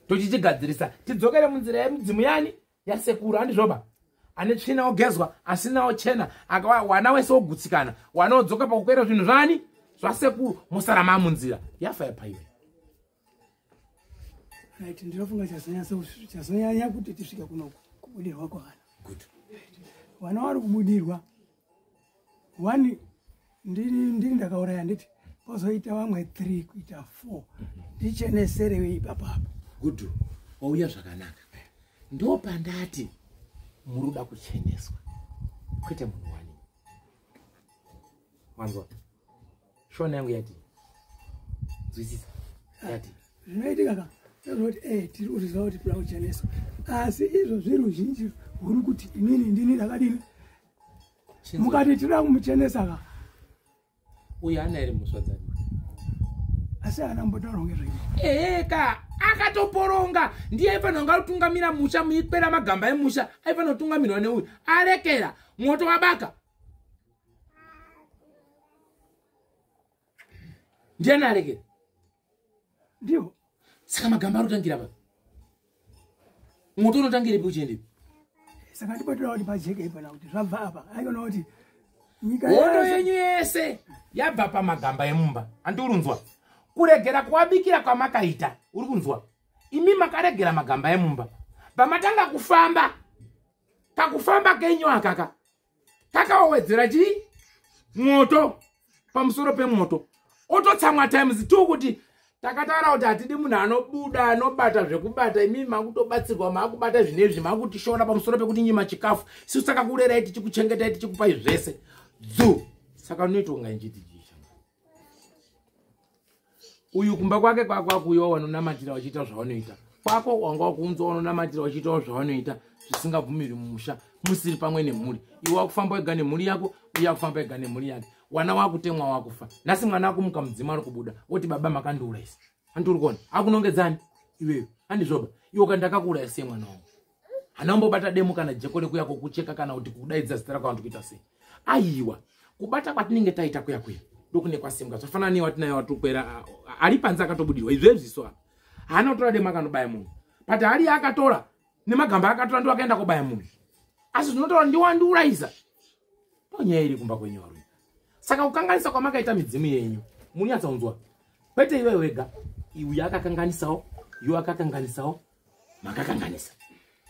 tochichigadzirisa tidzokere munzira yemudzimu yani yasekuru, handizvoba? Ane tsvina ogezwa, asina ochena, wana wese ogutsikana, wana odzoka pakukwera zvinhu zvani zvasekuru, musara mamunzira yafa yapaiwe. Right, ndinofunga chazonyanya kuti tisvike kuno kubudirwa kwavana. Good. Vana vari kubudirwa one ndiri ndakauraya, nditi pozoita vamwe 3 kuita 4, ndicheneserewe ipapo apo. Good, wauya zvakanaka. Ndopandati muruda kucheneswa kwete munhu wani. Wanzwa shona yangu yati nzwisisa yati zvinoitika ka ndozvoti tiri kuzviziva kuti tinoda kucheneswa, asi izvo zviri ruzhinji huri kuti inini ndini ndakadini, mukati tinoda kumuchenesa ka uyu ana here mhosva dzake? Asi haana kumbotaurwa ngezvaizvo. Eka akatoporonga, ndiye aifanira kunge atungamira musha, muikwera magamba emusha aifanira kutungamirwa neuyu, arekera moto wabaka. Ndiani arekera? Ndivo. Saka magamba arotangira pa moto unotangirepi uchiendepi? Saka ndipo toda kuti pajeke ipana kuti zvabva apa, aiona kuti nyika hondo yenyu yese yabva pamagamba emumba. Handi urunzwa kuregera kuwabikira kwamakaita? Uri kunzwa? Imi makaregera magamba emumba, pamatanga kufamba kakufamba kenyu akaka kakawedzera chii moto pamusoro pemoto, ototsamwa times 2 kuti Takataura kuti hatidi munhu anobuda anobata zvekubata. Imimi makutobatsirwa, makubata zvinezvi, makutishora pamusoro pekuti nyima chikafu. Sisu takakurerai, tichikuchengetai, tichikupai zvese dzu. Saka unoita kunga injiti jisha uyu kumba kwake kwakwakuyo wanonamatira wachiita zvawanoita, kwako wanga wakuunzwa wanonamatira wachiitawo zvawanoita zvisingabvumirwi mumusha musiri pamwe nemhuri. Iwe wakufamba wega nemhuri yako, uye akufamba wega nemhuri yake. Wana wakutemwa wakufa. Nhasi mwana akumuka mudzimu ari kubuda oti baba makandiurayisa. Handiri kuona akunongedzani iweyo handizvoba. Iwe ka ndakakuuraya sei mwana wangu? Hana umbobata demo kana jeko rekuya kokucheka kana kuti kudaidza zita rako vantu kuita sei? Aiwa, kubata kwatinenge taita kuya kuya ndokune kwasimuka. Zvafanana newatinaye watukwera ari panze akatobudirwa izvezvi so apa. Haana kutora demo akanobaya munhu, but hari yaakatora nemagamba akatora ndo akaenda kobaya munhu, asi zvinotaura ndiwandiurayisa. Ndonyaya iri kumba kwenyu varume. Saka kukanganisa kwamakaita midzimu yenyu munyatsaunzwa, kwete iwe wega, iwe akakanganisawo, iwe akakanganisawo, makakanganisa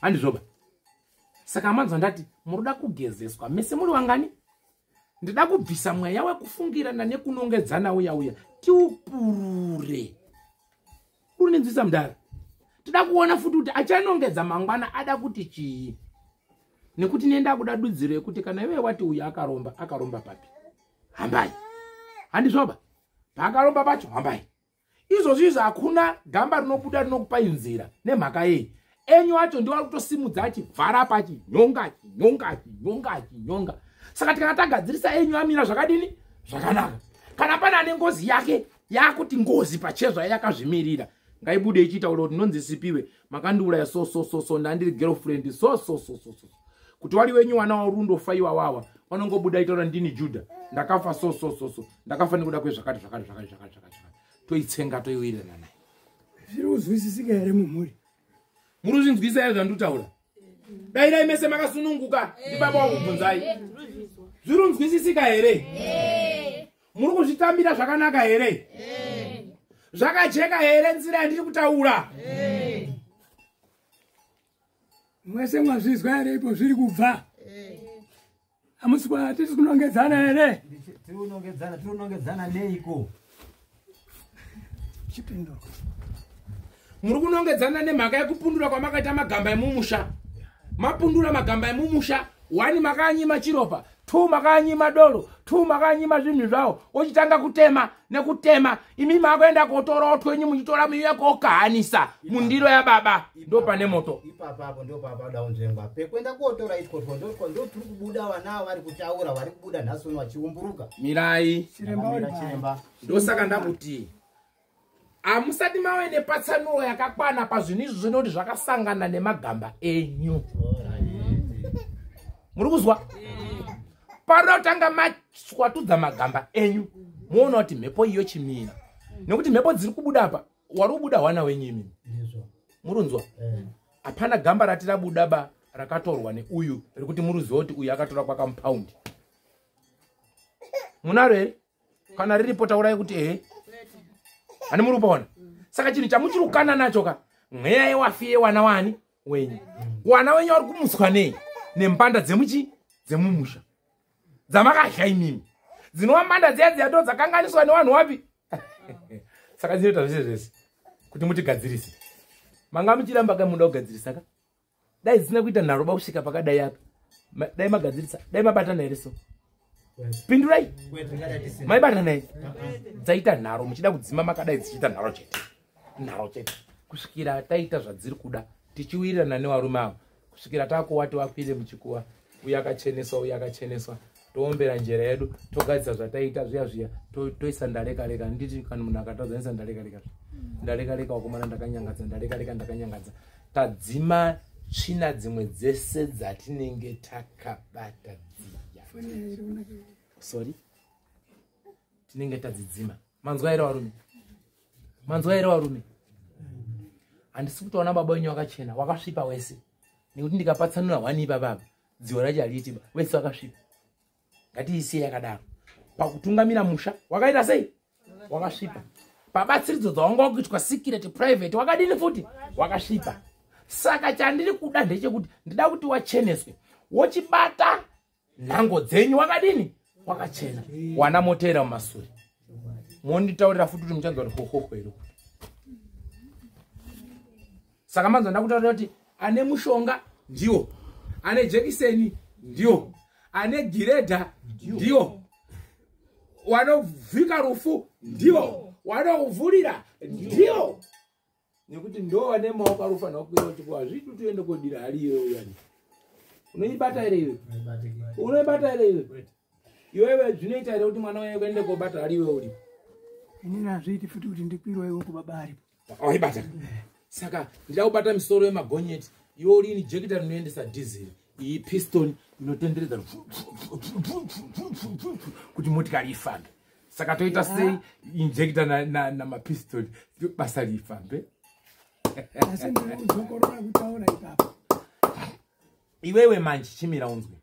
handizvoba. Saka manzwa ndati munoda kugezeswa mese muri wangani? Ndida kubvisa mweya wekufungirana nekunongedzana uya uya tiupurure. Urinzwisa mudhara, tida kuona futi kuti achanongedza mangwana ada kuti chii, nekuti nenda kuda dudziro yekuti kana iwe wati uyu akaromba, akaromba papi? Hambai handizvoba, paakaromba pacho hambai. Izvozvo izvo hakuna gamba rinobuda rinokupai nzira nemhaka yei? Enyu acho ndiwo ari kutosimudza achivhara apa achinyonga achinyonga achinyonga achinyonga. Saka tikana tagadzirisa enyu amira zvakadini? Zvakanaka. Kana pane ane ngozi yake yakuti ngozi pachezva yakazvimirira ngaibude ichitaura kuti ndonzi Sipiwe makandiuraya so so so so, ndandiri girlfriend so so so so so. Kuti wari wenyu wana warundofa iwawawa wanongobuda itaura ndini Juda ndakafa so so so so, ndakafa nekuda kwezvakati zvakati zvakati zvakati zvakati. Toitsenga toiwirirana naye. Zviri kuzwisisika here mumhuri? Muri kuzvinzwisa here zvandikutaura? Dairai mese makasununguka, ndibaba wakubvunzai. Zviri kunzwisisika here? Muri kuzvitambira zvakanaka here? Zvakajeka here nzira yandiri kutaura? Mwese mwazvizwa here ipo zviri kubva? Hamusi hatisi kunongedzana here? Tiri kunongedzana, tiri kunongedzana neiko? Chipinduro. Muri kunongedzana nemhaka yekupundura kwamakaita magamba emumusha. Mapundura magamba emumusha, 1 makanyima chiropa, 2 makanyima doro, 2 makanyima zvinhu zvawo, ochitanga kutema nekutema. Imi makuenda kotora otwenyu muchitora miuya kokahanisa mundiro yababa, ndo pane moto. Ipapa apo ndo papada unzvengwa pekuenda kotora itwotwo ndo tiri kubuda vana vari kutaura vari kubuda nhasi uno vachiumburuka. Mirai. Chiremba Chiremba. Ndosaka ndakuti hamusati mave nepatsanuro yakakwana pazvinhu izvi zvinoti zvakasangana nemagamba enyu. Muri kuzwa? Paroda kutanga maswatudza magamba enyu muona kuti mhepo iyo chimira, nekuti mhepo dziri kubuda apa wari kubuda hwana wenyu imimi. Murunzwa? Hapana gamba rati rabuda ba rakatorwa neuyu rekuti muruziva kuti uyu akatora kwakamupaundi. Munaro here? Kana riripo taurai kuti ehe. Hani muri kupaona? Saka chinhu chamuchiri kukana nacho ka mweya yewafi yewana wani wenyu. Wana wenyu vari kumutswa nei? Nembanda dzemuchi dzemumusha dzamakadya imimi, dzinova mbanda dziya dziya ndo dzakanganiswa nevanhu wapi. Saka dzinoita zvese zvese kuti mutigadzirise. Manga muchiramba ka munoda kugadzirisa ka? Dai dzisina kuita nharo ba kusvika pakadai apa, dai magadzirisa, dai mabatana here so? Pindurai, maibatana here? Dzaita nharo muchida kudzima makadai, dzichiita nharo chete, nharo chete, kusvikira taita zvadziri kuda tichiwirirana nevarume ava, kusvikira takuwa tivakwire muchikuwa. Uyu akacheneswa, uyu akacheneswa, toombera njera yedu, togadzisa zvataita zviya zviya, toisa ndalekaleka. Nditi kana munhu akatadza ndalekaleka, ndalekaleka wakomana, ndakanyangadza, ndalekaleka, ndakanyangadza. Tadzima tsvina dzimwe dzese dzatinenge takabata dziya. Sorry, tinenge tadzidzima. Manzwa here varume? Manzwa here varume? Handisi kutoona baba wenyu wakachena, wakasvipa wese, nekuti ndikapatsanura hwani ipapapa dziwa racho hariiti ba, wese wakasvipa. Ngatiisiye yakadaro. Pakutungamira musha wakaita sei? Wakasvipa. Pabatsiridzo dzawanga wakuitwa secret private wakadini futi? Wakasvipa. Saka chandiri kuda ndechekuti ndida kuti wacheneswe, wochibata nhango dzenyu wakadini? Wakachena. Wana motera mumasure, monditaurira futi kuti muchanzwa kuti hohoho here kuti Saka manzwa ndakutaurira kuti ane mushonga ndiwo, ane jekiseni ndiwo, ane giredha ndiwo, wanovhika rufu ndiwo, wanokuvhurira ndiwo, nekuti ndo wane maoko ari kufanira kukwira kuti ko hazviiti kuti uende kodira hari iwe uyani. Unoibata here iwe? Unoibata here iwe? Iwewe zvinoita here kuti mwana waye kuende kobata hari iwe uripo? Inini hazviiti futi kuti ndikwirwe iwe kubaba aripo. Waibata. Saka ndida kubata misoro yemagonyeti. Iwe uri injector rinoendesa diesel, iyi piston inotenderedza kuti motikari ifambe. Saka toita sei injector namapiston basa rifambe? Asi ndiri kudzokorora kutaura ipapo. Iwewe manje chimira unzwe,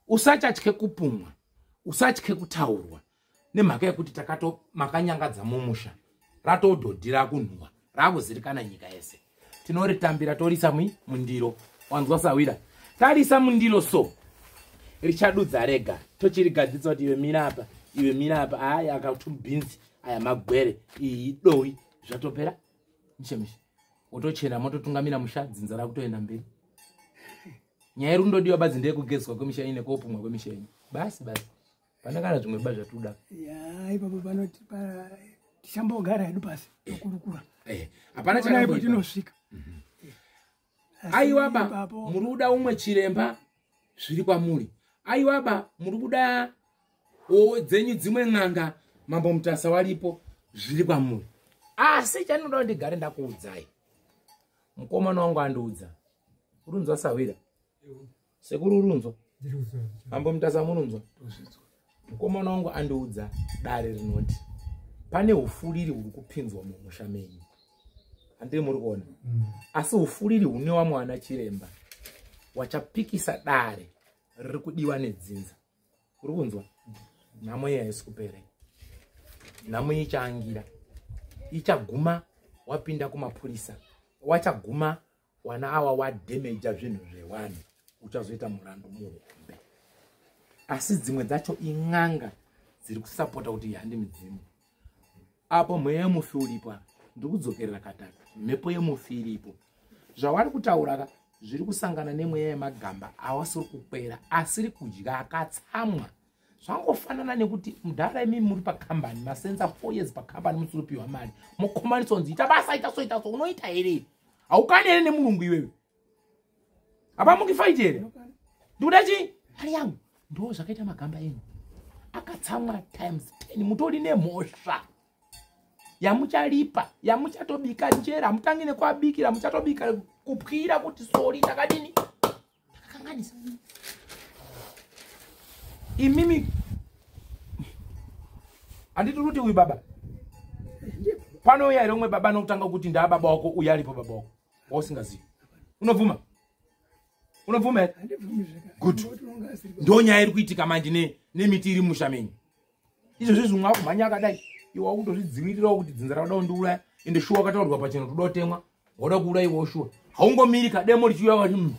usachatye kupumwa, usatye kutaurwa, nemhaka yekuti takato makanyangadza mumusha, ratodhodhira kunhuwa, rakuzirikana nyika yese. Tinoritambira torisa mundiro. Wanzwa sawira? Tarisa mundiro so richadudza rega, tochirigadzisa kuti iwe mira apa, iwe mira apa, aya akatubhinzi aya magwere, iyi idowi, zvatopera mishe mishe. Wotochena mototungamira musha, dzinza rakutoenda mberi. Nyaya iri kundodiwa badzi ndeyekugezwa kwemisha ine kopumwa kwemisha ine basi basi, pane kana zvimwe ba zvatuda. Ya, ipapo panoti tichambogara hedu pasi tokurukura. Hapana Ona ipo chakamboipa. tinosvika. Asi Aiwa ba, ipapo- muri kuda umwe chiremba, zviri kwamuri. Aiwa ba, muri kuda dzenyu dzimwe n'anga, Mambo Mutasa waripo, zviri kwamuri. Asi chandinoda kuti ndigare ndakuudzai, mukomana wangu andiudza. Urunzwa sawira? Sekuru urunzwa? Mambo Mutasa murunzwa? Mukomana wangu andiudza dare rinoti pane ufuriri huri kupinzwa mumusha menyu. Handiri muri kuona? Asi ufuriri hune wamwe ana chiremba wachapikisa dare riri kudiwa nedzinza. Uri kunzwa? Nhamo iyi haisi kupera. Nhamo iyi ichaangira. Ichaguma wapinda kumapurisa. Wachaguma wana awa wadhemeja zvinhu zvevanhu. Uchazoita murandu muhombe. Asi dzimwe dzacho in'anga dziri kusapota kuti handi midzimu. Apo mweya yemufi uripo apa, ndiri kudzokerera katatu. Mhepo yemufi iripo. Zvavari kutaura ka zviri kusangana nemweya yemagamba awasiri kukwera, asiri kudya, akatsamwa. Zvangofanana nekuti mudhara imi muri pakambani, masenza 4 years pakambani, musiri kupiwa mari, mokomaniswa kunzi ita basa, ita so, ita so. Unoita here? Haukani here nemurungu iwewe? Hapamuki fight here? Ndikuda chii? Mari yangu. Ndo zvakaita magamba enyu. Akatsamwa times 10, mutori nemhosva yamucharipa, yamuchatobika njera, hamutangi nekuabikira, muchatobika kupwira kuti sori takadini, takakanganisa. Imimi handiti kuti uyu baba panouya here umwe baba anokutanga kuti ndaa baba wako, uyu aripo baba wako wausingazivi? Unobvuma? Unobvuma here? Handibvumi zvekare. Good. Ngoti unonga asiri baba. Ndo nyaya iri kuitika manje nemiti iri mumusha menyu. Izvozvo zvimwe wakumhanya akadai, iwe wakutozvidzivirirawo kuti dzinza rakuda kundiuraya. Ende shuwa wakataurwa pachena kuti uda kutemwa, wauda kuurayiwawo shuwa. Haungomirika demo richiuya wati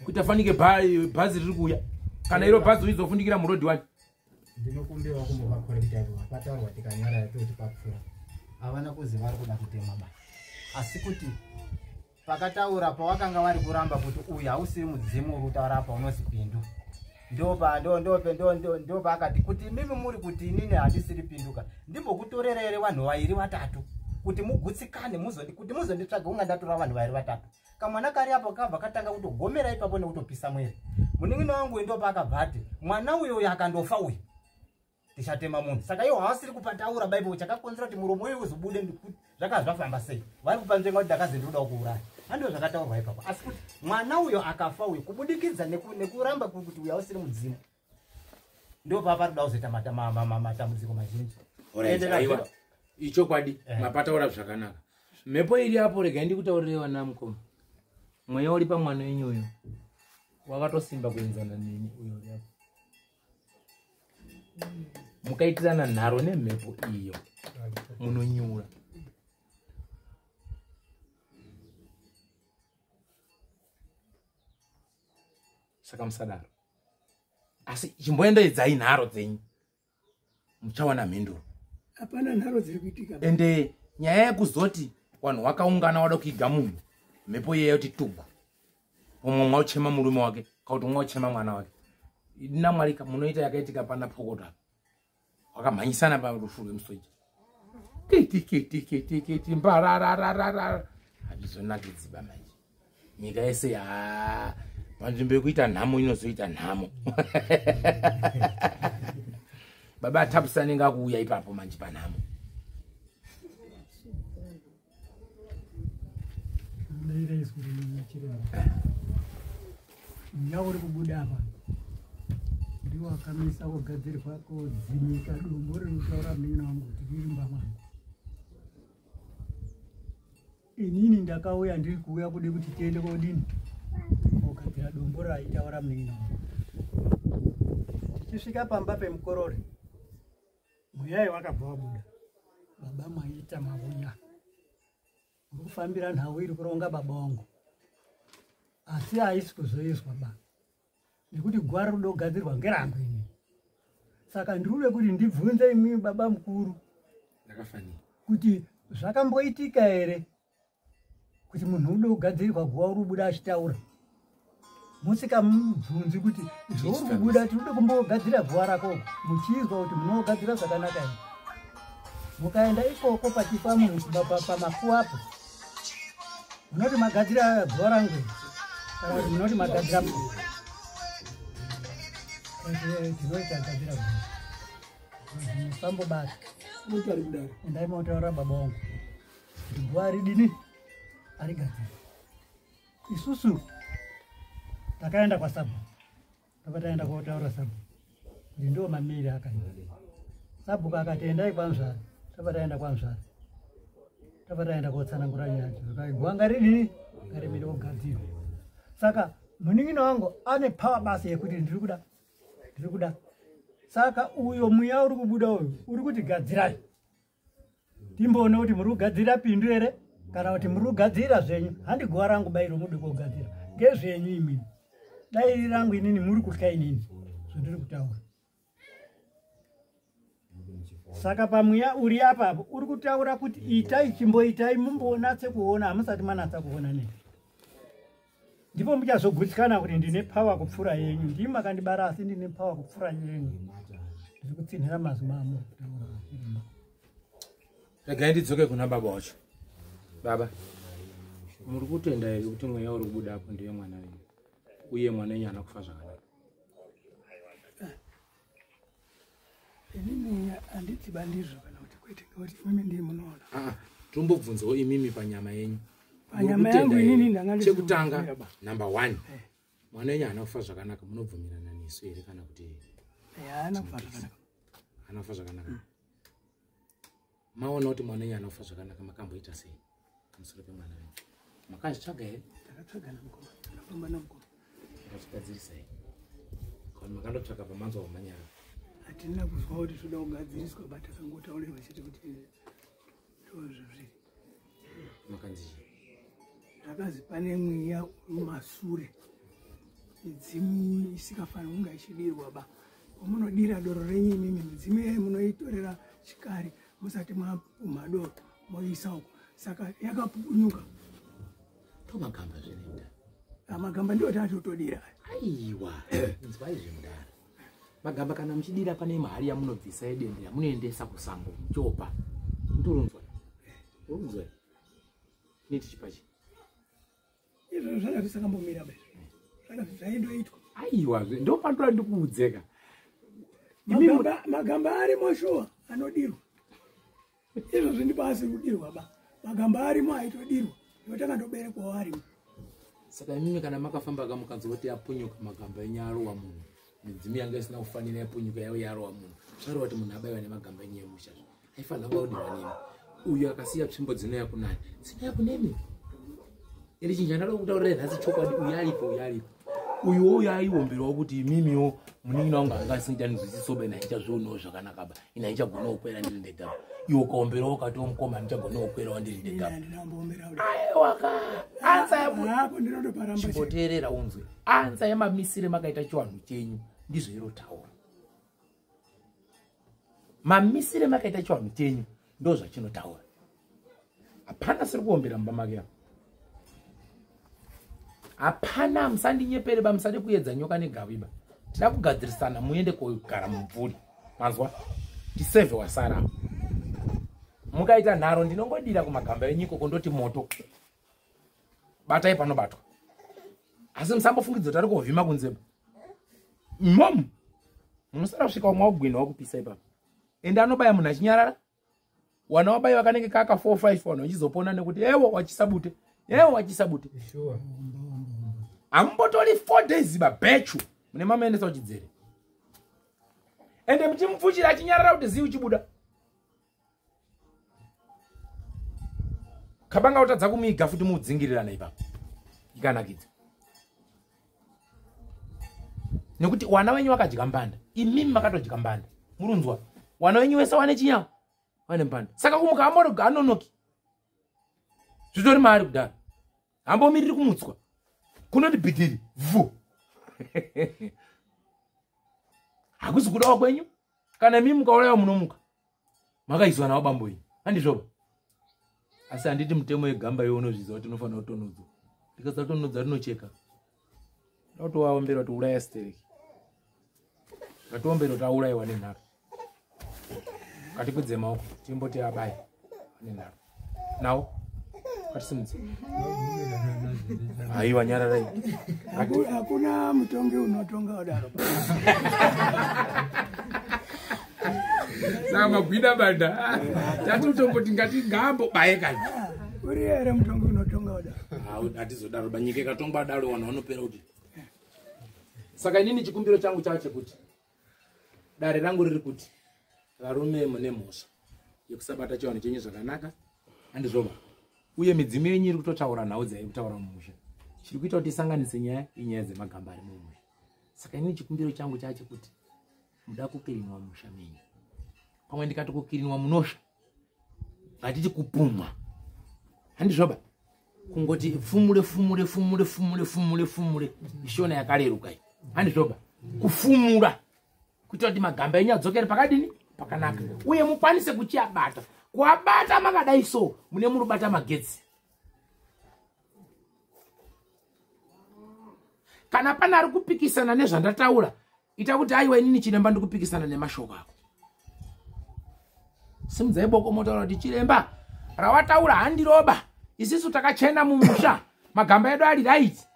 kuita fanike bhazi riri kuuya. Kana iro bhazi uizofundikira murodhi wacho. Ndinokumbirawo kumbovakorekta ipo pataurwa tikanyarara toti papfuura. Havana kuzi vari kuda kutemwa ba. Asi kuti pakataura pawakanga vari kuramba kuti uyu hausiri mudzimu uri kutaura apa unozi pindu. Ndo paakati kuti imimi muri kuti inini handisiri pinduka. Ndimbokutorera here vanhu vairi vatatu kuti mugutsikane, kuti muzonditsvaga kunga ndatora vanhu vairi vatatu. Kamwana kari apo kabva katanga kutogomera ipapo nekutopisa mwiri. Munin'ina wangu ndo paakabva ati mwana uyo uyo akandofa uyu tichatema munhu. Saka iwo haasiri kupataura Bible chakakonzera kuti muromo uyu uzobude ndikuti zvakanga zvafamba sei. Vari kupa nzvenga kuti ndakazi ndinoda kuuraya. Handizvo zvakataurwa ipapo. Asi kuti mwana uyo akafa uyu kubudikidza nekuramba kuti uyu hausiri mudzimu. Ndo papa kuda kuzoita matambudziko mazhinji. Alright, Ende aiwa. nazvo- Ichokwadi, mapataura zvakanaka. Mhepo iri apo, regai ndikutaurire vana mukoma. Mweya uri pamwana wenyu uyu wakatosimba kuenzana neni uyo uri apo. Mukaitirana nharo nemhepo iyo munonyura. Saka musadaro. Asi chimboendedzai nharo dzenyu, muchawana mhinduro. Hapana nharo dziri kuitika. Ende nyaya yekuzoti vanhu vakaungana wada kuiga munhu, Mhepo iye yoti tugu. Umwe mwauchema murume wake, kauti umwe wauchema mwana wake. Namwari munoita yakaitika pana pokota. Wakamhanyisana parufu rwemusoja. Kiti kiti kiti kiti mbararararara. Hazvizonakidzi ba manje. Nyika yese ya panzvimbo yekuita nhamo inozoita nhamo. Baba Tapusa anenge akuuya ipapo manje panhamo. Mweya uri kubuda apa ndiwo akamisa kugadzirwa kodzimika dombo rinotaura munin'ina wangu kuti riri mumba mwangu. Inini ndakauya ndiri kuuya kude kuti tiende kodini kogadzira dombo raitaura munin'ina wangu. Tichisvika pamba pemukorore mweya wakabva wabuda. Baba maita mauya muri kufambira nhau iri kuronga baba wangu, asi haisi kuzoizwa ba nekuti gwara rinogadzirwa ngerangu ini. Saka ndiri kuti ndibvunze imimi baba mukuru ndakafanira kuti zvakamboitika here kuti munhu ude kugadzirwa guwa uri kubuda achitaura, musikamubvunzi kuti zvauri kubuda tiri kuda kumbogadzira guwa rako, muchizwa kuti munogadzira zvakanaka here. Mukaenda ikoko pachifa munhu pamakuwa apo munoti magadzira guwa rangu here kana kuti munoti magadzira tinoita gadzira guwa musambobata. Endai motaura baba wangu kuti guwa ridini arigadzira. Isusu takaenda kwasabhuku, tobva taenda kotaura sabhuku kuti ndiwo mamiri akaita. Sabhuku akati endai kwaMzvare, tobva taenda kwaMzvare, tobva taenda kotsanangura nyaya yacho. Guwa ngaridini ngarimire kugadzirwa. Saka munin'ina wangu ane power basa yekuti ndiri kuda ndiri kuda. Saka uyo mweya uri kubuda uyu uri kuti gadzirai timboone kuti muri kugadzira pindu here kana kuti muri kugadzira zvenyu. Handi guwa rangu bairo mude kugadzira ngezvenyu imini, dai riri rangu inini muri kutya inini zvandiri kutaura. Saka pamweya uri apapo uri kutaura kuti itai chimboitai mumbonatse kuona, hamusati manatsa kuona nei, ndipo muchazogutsikana kuti ndine power kupfuura yenyu. Ndimi makandibara asi ndine power kupfuura yenyu. Ndiri kutsinhira mazwi mamuri kutaura. Regai ndidzoke kuna baba wacho. Baba, muri kutenda here kuti mweya uri kubuda apo ndiye mwana wenyu uye mwana wenyu haana kufa zvakanaka? Inini handidziba ndizvo kana kuti kwete, ngekuti imimi ndii munoona. Tombobvunzawo imimi panyama yenyu. Panyama yangu inini ndanga ndisiri Chekutanga, kuziva ba. number 1. Mwana wenyu haana kufa zvakanaka, munobvumirana nesu here kana kuti Haana kufa zvakanaka? Haana kufa zvakanaka. Maona kuti mwana wenyu haana kufa zvakanaka, makamboita sei pamusoro pemwana wenyu? Makazvitsvaga here? Ndakatsvaga namukoma, ndakafamba namukoma. Makazvigadzirisa here? Kana makandotsvaga pamanzwa pamanyara? Hatina kuzwa kuti zvoda kugadziriswa, but takangotaurirwa chete kuti ndozvozviri. Makanzi chii? Zvakazi pane mweya uri mumasure, midzimu isikafaniri kunge ichidirwa ba. Pamunodira doro renyu imimi, midzimu iyayi munoitorera chikari musati mapumha doro moiisa uko, saka yakapukunyuka. Tomagamba zvinoita. Magamba ndiwo tatotodira. Aiwa, inzwai zvemudara. Magamba kana muchidira pane mari yamunobvisa yedende yamunoendesa kusango muchopa. Ndurunzwa. Urunzwa. Niti chipachi. Izvo zvanga zvisakambomira ba. Zvanga zvaindoitwa. Aiwa, ndo pandora ndikuudzeka. Magamba arimo shuwa anodirwa. Izvo ndipo asiri kudirwa ba. Magamba arimo aitodirwa. Ndotanga ndoberekwa arimo. Saka imimi kana makafamba kamukanzwa kuti apunyuka magamba enyu arowa munhu, midzimu yanga isina kufanira yapunyuka yavo yarowa munhu, zvarova kuti munhu abaiwa nemagamba enyu emusha, aifanira kunga kudirwa nemi. Uyu akasiya tsvimbo dzinouya kunani, dzinouya kunemi. Ende chinhu chandada kutaurira nhasi chokwadi, uyu aripo, uyu aripo. Uyuwo uyu aiomberwawo kuti imimiwo munin'ina wangu anga asinganzwisiso ba, ina handichazvionawo zvakanaka ba, ina handichagonawo kukwira ndiri ndega ba. Iwe ukaomberawo ukati mukoma handichagonawo kukwirawo ndiri ndega ba. Aiwa ka, ansa Chimboteerera unzwe. Ansa yemamisire makaita chiwanhu chenyu ndizvo irotaura. Mamisire makaita chiwanhu chenyu ndo zvachinotaura. Hapana siri kuombera mumba make apa. Hapana, musandinyepere ba, musade kuedza nyoka negavi ba. Tida kugadzirisana muende kogara mumvuri. Manzwa? Tiseve wasara. Mukaita nharo ndinongodira kumagamba enyiko kondoti moto. Batai panobatwa. Asi musambofungidzira kuti ari kovhima kunze. Mom. Munosara kusvika umwe wagwina wakupisa ipapo. Ende anobaya munhu achinyarara. Wana wabayiwa kanenge kaka 4 5 vanhu vachizopona nekuti ewo wachisabute. Ewo wachisabute. Sure. Hamumbotori 4 days ba bechu. Mune mamaendesa kuchidzere. Ende muchimupfuchira achinyarara kuti zii uchibuda. Kabanga utadza kumuiga futi mudzingirirana ipapo. Ikanakidza. Nekuti wana wenyu wakadya mbanda. Imimi makatodya mbanda. Murunzwa. Wana wenyu wese wane chinyawo. Wane mbanda. Saka kumuka amoroga anonoki. Zvitori maari kudaro. Hambomiriri kumutswa. Kunoti bhidhiri vhu. Hakusi kudawa kwenyu. Kana mimi mukaurayiwa munomuka. Makaiswa nawo bambo yenyu. Handizvoba. Asi handiti mutemo yegamba iwe unozviziva kuti unofanira kutonodzwa. Ndikasatonodza rinocheka. Ndatowaombera kuti uraya stereki. Ngatiomberera kuti aurayiwa nenharo. Ngatikwidze maoko timboti abaye nenharo. Nawo ngatisimudze. Aiwa nyararai. Hakuna mutongi unotonga udaro. Saka magwida banda. Tati utomboti ngati ngaambobaye kani. Uri here mutongi unotonga udaro? Hatizodaro banyika ikatongwa daro vanhu vanopera kuti. Saka inini chikumbiro changu chacho chekuti dare rangu riri kuti varume mune mhosva yekusabata chivanhu chenyu zvakanaka, handizvoba. Uye midzimu yenyu iri kutotaura nhau dzairi kutaura mumusha. Chiri kuita kuti isanganise nyaya inyaya dzemagamba ari mumusha. Saka inini chikumbiro changu chacho chekuti muda kukirinwa musha menyu. Pamwe ndikati kukirinwa munosha, ngatiti kupumwa, handizvoba. Kungoti fumure fumure fumure fumure fumure fumure ishona yakareruka iyi, handizvoba. Kufumura kuita kuti magamba enyu adzokere pakadini pakanaka, uye mukwanise kuchiabata. Kuabata makadai so mune murubata magetsi. Kana pane ari kupikisana nezvandataura, ita kuti aiwa inini chiremba ndikupikisana nemashoko ako. Simudzai boko motaura kuti chiremba rawataura handiroba, isisu takachena mumusha, magamba edu ari right,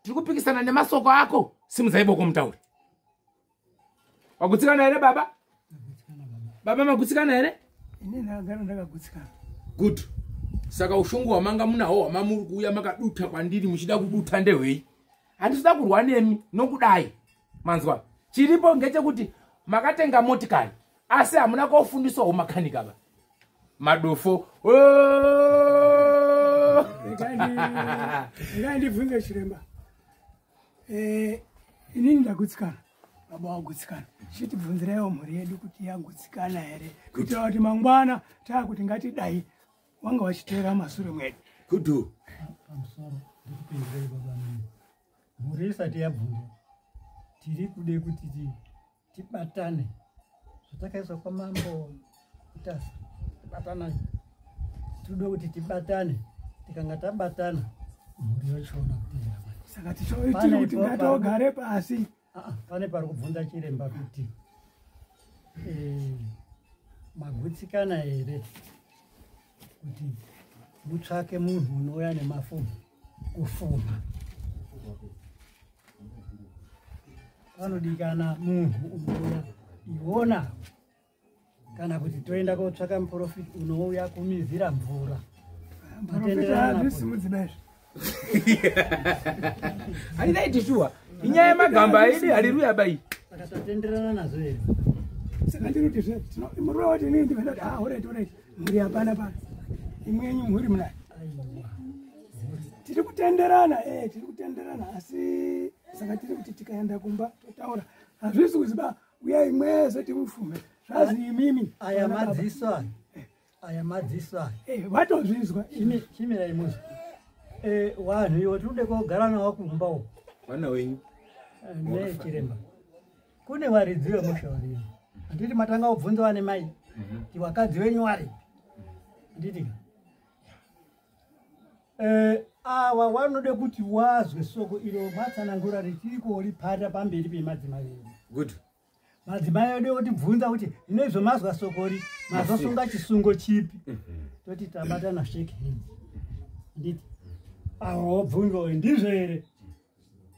tiri kupikisana nemasoko ako. Simudzai boko mutaure. Wagutsikana here baba? Baba magutsikana here? Ini ndakagara ndakagutsikana. Good. Saka ushungu hwamanga munaho hwamamuri kuuya makaduta kwandiri muchida kuduta ndehwei? Handisida kurwa nemi nokudai. Manzwa. Chiripo ngechekuti makatenga motikari asi hamuna kofundiswa humakanika ba. Madofo. Ndibvunze chiremba. Inini ndagutsikana. Baba wagutsikana. Chitibvunzireiwo mhuri yedu kuti yagutsikana here. Kuitira kuti mangwana taakuti ngatidai wanga wachiteera masure mwedu. Kudu. Pamusoro ndikupindirei baba mimi. Mhuri isati yabvunzwa. Tiri kude kuti tibatane. Zvatakaiswa kwamambo Mutasa. Tibatanai. Tinoda kuti tibatane. Tikanga tabatana mhuri yochiona kuteera. Saka tichoitira kuti ngatogare pasi. Pane pari kubvunza chiremba kuti magutsikana here kuti mutsvake munhu unouya nemafumu kufuma. Panodikana munhu unouya iwona, kana kuti toenda kotsvaka muprofiti unouya kumizira mvura. Handinaiti shuwa inyaya yemagamba aidi haleluya bai. Saka tatenderana nazvo here? Saka ndinoti zve murume wati inini ndinoda kuti alright alright mhuri hapana pano, imwe yenyu mhuri munayo. Tiri kutenderana tiri kutenderana, asi saka tiri kuti tikaenda kumba totaura. Hazvisi kuziba uyai mwese timufume zvazi imimi. Aya madziso aya. Aya madziso aya. Vatozvizwa. Chimirai muzwa. Vanhu iwo tinoda kogara navo kumba uko. Vana wenyu. Ne chiremba. Kune varidzi vemusha variyo. Handiti matanga kubvunza vane mai. Kuti vakadzi venyu vari. Handiti. Awa wanode kuti wazwe soko iro matsanangura ritiri kuoripata pamberi pemadzimai edu. Good. Madzimai edu otibvunza kuti inoizvo mazwa sokori mazosunga chisungo chipi? Toti tabatana shake hands. Nditi awa wobvunzwa kuti ndizvo here?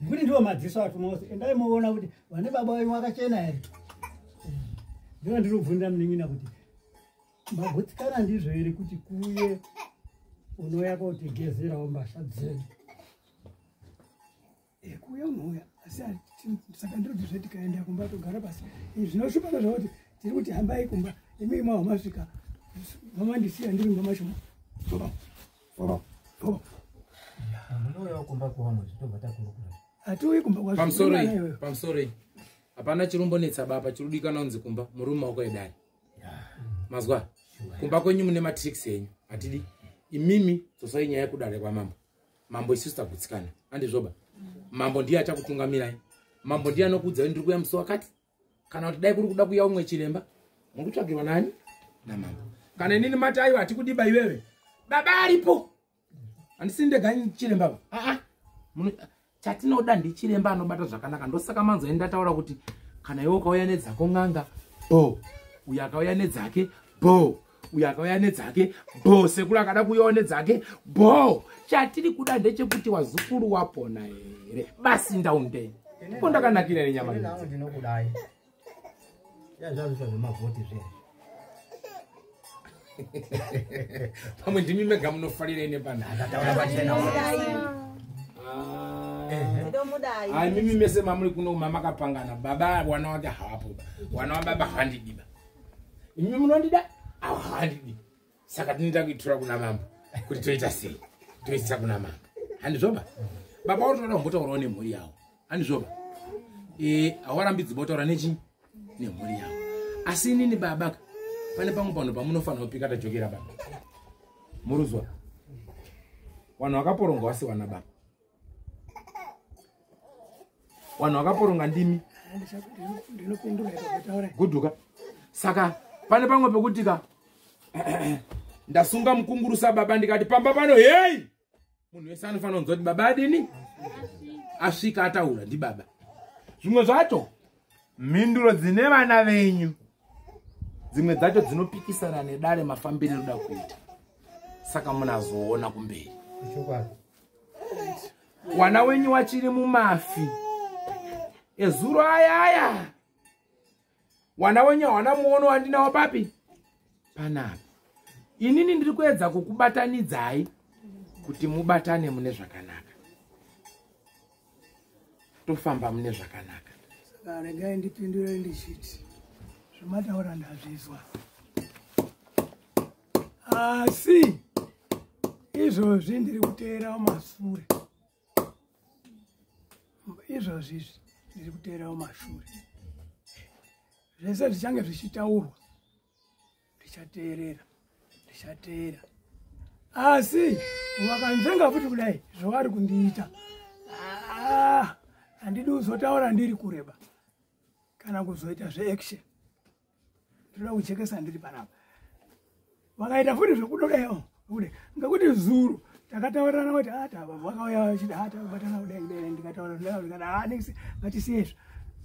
Nekuti ndiwo madziso acho mose. Endai moona kuti vane baba venyu vakachena here? Ndivo ndiri kubvunza munin'ina kuti magutsikana ndizvo here kuti kuye unouya kotigezerawo mbasha dzedu? Kuuya unouya, asi saka ndiri zve tikaenda kumba togara pasi. Izvi zvinoshupana zvakuti tiri kuti hambai kumba, imi mawa masvika mamandisiya ndiri mumba macho. Munouyawo kumba kwamwe zvitobva takurukura. Hatiuyi kumba kwazvo. Pamusoro iyi, pamusoro iyi. Hapana chirumbonetsa baba, chirudikana kunzi kumba murume wako edare. Mazwa? Kumba kwenyu mune matricks enyu. Hatidi. Imimi dzosai nyaya yekudare kwamambo. Mambo isusu tagutsikana. Handizvoba. Mambo ndiye achakutungamirai. Mambo ndiye anokuudzai ndiri kuuya musi wakati. Kana kuti dai kuri kuda kuuya umwe chiremba, muri kutsvagirwa nani? Namambo. Kana inini mati aiwa hatikudiba iwewe. Baba aripo. Handisi ndega chiremba ba. Ah ah. Chatinoda ndichiremba anobata zvakanaka. Ndosaka manzwa ini ndataura kuti kana iwe ukauya nedzako n'anga, bo. Uyu akauya nedzake, bo. Uyu akauya nedzake, bo. Sekuru akada kuuyawo nedzake, bo. Chatiri kuda ndechekuti wazukuru wapona here? Basi ndaunde. Ko ndakanakira nenyama. Ini nangu ndinokudai. Ya zvazvo zvemavhoti zve. Pamwe ndimi mega munofarira ine panhu. Ndataura pachena. Ai mimi mese mamuri kuno mamakapangana baba wana wake hawapo. Wana wa baba handidiba. Imi munondida? Handidi. Saka tinoita kuitura kuna mambo kuti toita sei? Toisa kuna mambo. Handizvoba? Baba vanotoda kumbotaurawo nemhuri yavo. Handizvoba? Hawarambidzi botaura nechi? Nemhuri yavo. Asi inini baba pane pamwe panhu pamunofanira kupika tajokera baba. Muruzwa. Vanhu vakaporonga wasi wana baba. Vanhu vakaporonga ndimi. Ndinopindura ipapo. Guduka. Saka pane pamwe pekuti ka ndasunga mukungurusa baba ndikati pamba pano hey! Munhu wese anofanira kunzwa kuti baba adini? Asvika ataura ndi baba. Zvimwe zvacho mhinduro dzine vana venyu dzimwe dzacho dzinopikisana nedare mafambiro eruda kuita. Saka munazoona kumberi. Wana wenyu wachiri mumafi ezuro aya aya. Wana wenyu hawana muono wandinawo papi? Panapa. Inini ndiri kuedza kukubatanidzai kuti mubatane mune zvakanaka. Tofamba mune zvakanaka. Saka regai ndipindure ndichiti zvamataura ndazvizwa. Asi izvozvi ndiri kuteera mashure. Izvozvi izvi ndiri kuteerawo mashure. Zvese zvichange zvichitaurwa ndichateerera, ndichateera. Asi wakanzvenga futi kudai zvavari kundiita, handidi kuzotaura ndiri kureba kana kuzoita zveaction. Ndinoda kujekesa ndiri panapa. Vakaita futi zvekudodaiwo ngekuti zuro takataurirana kuti vakauya vachiti takubatana kudai kudai, ndikataura kudai ndikati ngatisiye izvo.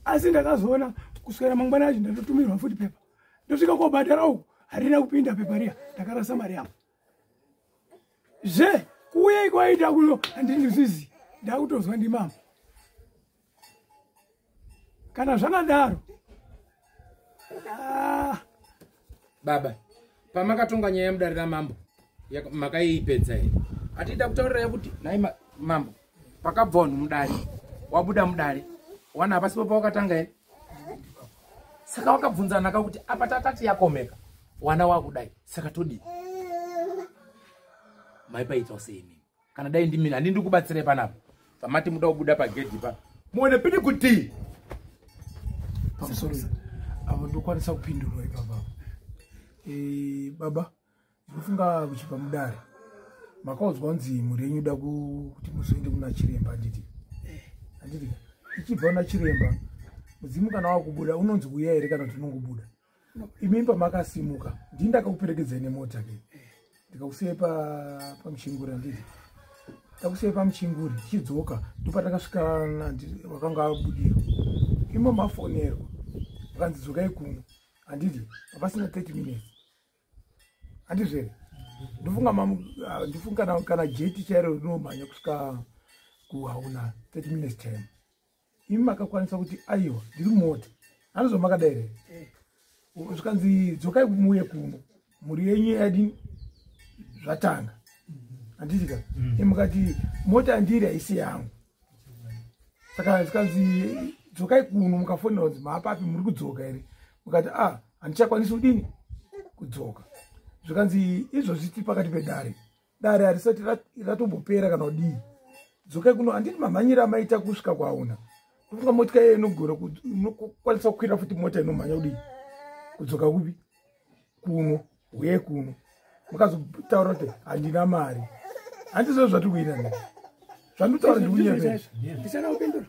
Asi ndakazoona kuswera mangwana acho ndatotumirwa futi pepa. Ndosvika kobhadhara uku harina kupinda pepa riya, ndakarasa mari yangu. Zve kuuya kwaita kuno handindizvizi, ndakutozwa ndimama. Kana zvakadaro baba pamakatonga nyaya yemudare ramambo makaipedza here? Hatida kutaurira kuti nhai mambo pakabva vanhu mudare, wabuda mudare wana hapasipo pawakatanga here? Saka wakabvunzana ka kuti apa tatati yakomeka wana wakudai saka todii? Maipaitawo sei imimi? Kana dai ndimini handindi kubatsirai panapa. Pamati muda kubuda pagedhi pa muone piri kuti pamusoro avo ndokwanisa kupindurwa ipapa. Baba ndinofunga kuchibva mudare makaudzwa kunzi mhuri yenyu ida kuti muzoende kuna chiremba, handiti? Handiti ichibva kuna chiremba mudzimu kana wakubuda unonzi kuuya here kana kuti unongobuda? Imi pamakasimuka ndini ndakakuperekedzai nemota ke ndikakusiyai pamuchingura, handiti? Takusiyai pamuchinguri tichidzoka ndopatakasvika wakanga abudirwa. Imo mafonerwa vakanzi dzokai kuno, handiti? Hapasina 30 minutes, handizvo here? Ndofunga ndofunga kana jeti chairo rinomhanya kusvika kuhauna 30 minutes time. Imi makakwanisa kuti aiwa ndiri mota, handizvo makadai here? Zvikanzi dzokai muuye kuno, mhuri yenyu yadini zvatanga, handiti ka? Imi mukati mota yandiri haisi yangu, saka zvikanzi dzokai kuno, mukafonera kunzi maapapi, muri kudzoka here? Mukati a handichakwanisi kudini kudzoka. Zvikanzi izvozvi tiri pakati pedare, dare harisati ratombopera kana kudii, dzokai kuno. Handiti mamhanyiro amaita kusvika kwauna? Ndofunga motika iye inogona inokwanisa kukwira futi mota inomhanya kudii kudzoka kupi kuno, uye kuno mukazotaura kuti handina mari. Handizvo zvatiri kuita ne zvandikutaura ndikunyepera? Ndisana kupindura.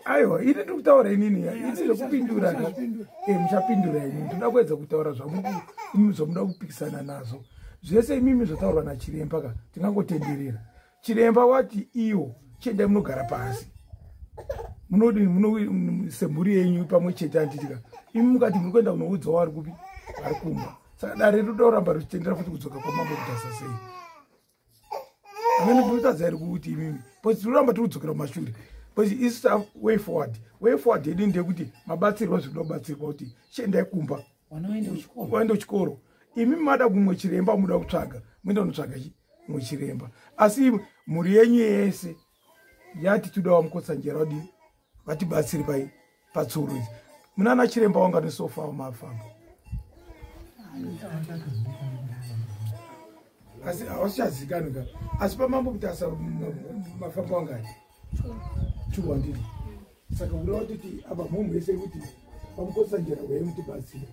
Aiwa, ini ndiri kutaura inini, ini zvekupindura muchapindura inini. Ndoda kuedza kutaura imi zvamuda kupikisana nazvo zvese imimi zvataurwa nachiremba ka, tingangotenderera. Chiremba wati iwo chiendai munogara pasi, munodini muno semhuri yenyu pamwe chete, handiti ka? Imi mukati muri kuenda kunoudzawo vari kupi, vari kumba. Saka dare rinoda kuramba richitendera futi kudzoka kwamambo Kutasa sei? Amene ndinotadza here kuti imimi, because tinoramba tiri kudzokera kumashure, because isu way forward, way forward yedu ndeyekuti mabatsirwa zvinoda kubatsirwa kuti chiendai kumba waende kuchikoro. Imi mada kumwe chiremba, muda kutsvaga, muenda kunotsvaga chi mumwe chiremba, asi mhuri yenyu yese yati toda waMukotsanjera wadii vatibatsiri pai patsuro idzi. Munana chiremba wanga nesofa mafamba, asi hawasichazikanwi ka. Asi pamambo kuti asa mafamba wangani two, handiti? Saka kureva kuti apa mhomho yese kuti paMukotsanjera wei mutibatsire,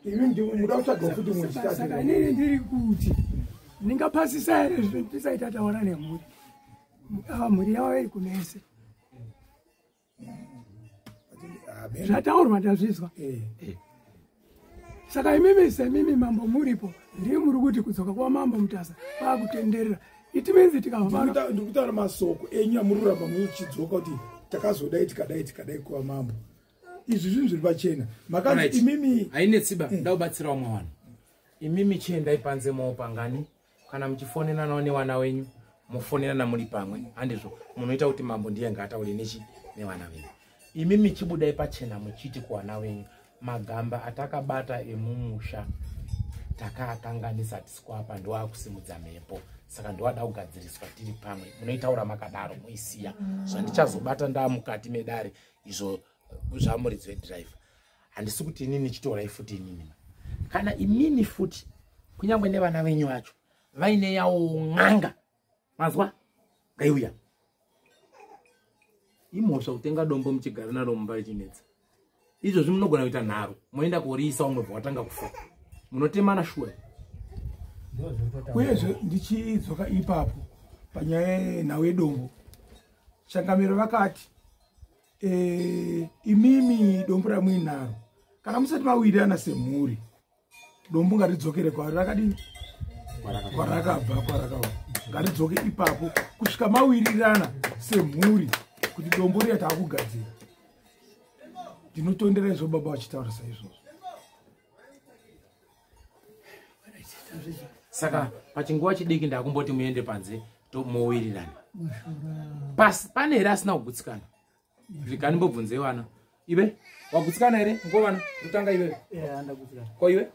imi muda kutsvaga futi mumwe. Saka inini ndiri kuti ndingapasisa here zvinhu tisati tataura nemhuri? Ava mhuri yavo iri kunese. Zvataurwa ndazvizwa. Saka imimi semimi mambo muripo, ndii muri kuti kudzoka kwamambo Mutasa kwakutenderera. It means tikavhara Ndiri kutaura masoko enyu amuri kuramba muchidzoka kuti takazodai, tikadai, tikadai kuva mambo. Izvi zvinhu zviri pachena, makanzi imimi Haine tsiba. Ndakubatsira vamwe vanhu. Imimi chiendai panze moopangani, kana muchifoneranawo nevana wenyu mofonerana muri pamwe, handizvo? Munoita kuti mambo ndiye ngaataure nechi nevana venyu. Imimi chibudai pachena muchiti kuvana venyu magamba atakabata emumusha takaakanganisa, hatisi kuapa, ndoakusimudza mhepo, saka ndoada kugadziriswa tiri pamwe. Munoitaura makadaro, moisiya. Zvandichazobata ndaa mukati medare izvo zvamuridzi wedhiraivha, handisi kuti inini chitorai futi inini kana imini futi, kunyange nevana venyu vacho vaine yawo n'anga. Mazwa ngaiuya imhosva kutenga dombo muchigara naro mumba richinetsa. Izvozvi munogona kuita nharo, moenda koriisa umwe bva watanga kufa, munotemana shuwa. Uyezve ndichidzoka ipapo panyaya yenhau yedombo, changamiro vakati imimi dombo ramuinaro kana musati mawirirana semhuri, dombo ngaridzokere kwari rakadini, kwarakabva, kwarakabva ngaridzoke ipapo kusvika mawirirana semhuri kuti dombo riya taakugadzira. Ndinotondera izvo baba vachitaura saizvozvo. Saka pachinguva chidiki ndakumboti muende panze mowirirana pasi. Pane here asina kugutsikana? Zviganimbobvunzei vana. Ive wagutsikana here mukomana? Ndotanga iwewe. Ko iwe?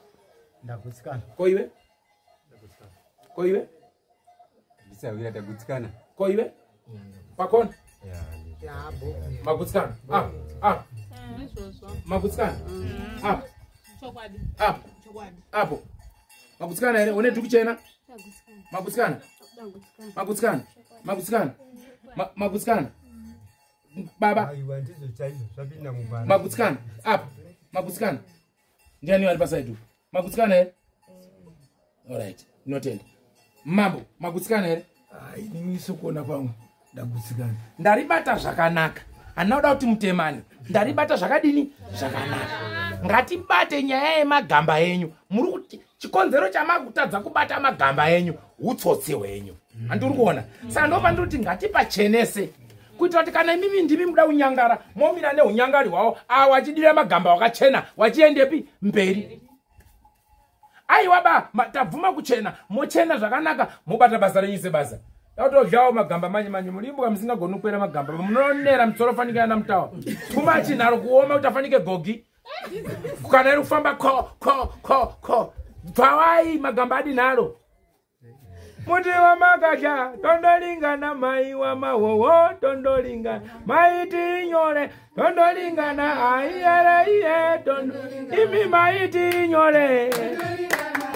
Ndagutsikana. Ko iwe? Ko iwe? Ndisawira, tagutsikana. Ko iwe pakona, magutsikana? Ah, ah. Magutsikana apo? Apo apo magutsikana here? Une dhuku chena, magutsikana? Magutsikana, magutsikana, magutsikana baba? Aiwa, ndizvo chaizvo zvapinda mugwara. Magutsikana apo? Magutsikana? Ndiani vari pasaidi upo? Magutsikana here? Alright, ndinotenda mambo. Magutsikana here? Inini sekuona kwangu ndagutsikana. Ndaribata zvakanaka, handina kuda kuti mutemane. Ndaribata zvakadini? Zvakanaka. Ngatibate nyaya yemagamba enyu. Muri kuti chikonzero chamakutadza kubata magamba enyu. Utsotsi hwenyu. Handiri kuona. Saka ndopandiri kuti ngatipachenese. Kuitira kuti kana imimi ndimi muda unyangara, momira neunyangari hwavo, awa achidira magamba wakachena, wachiendepi mberi. Aiwa ba, tabvuma kuchena, mochena zvakanaka, mobata basa renyu sebasa. Tatodyawo magamba manye manye, mulimbuka musingagoni kukwera magamba, munonera mutsoro fanike ana mutawa. Kuma chinharo kuoma kuti afanike gogi. Kana iri kufamba ko ko ko ko. Bvawai magamba adi nharo. Muti wamakasha tondolingana mai wamahoho tondolingana maiti nyore tondolingana aiyere iye tondo imi maiti nyore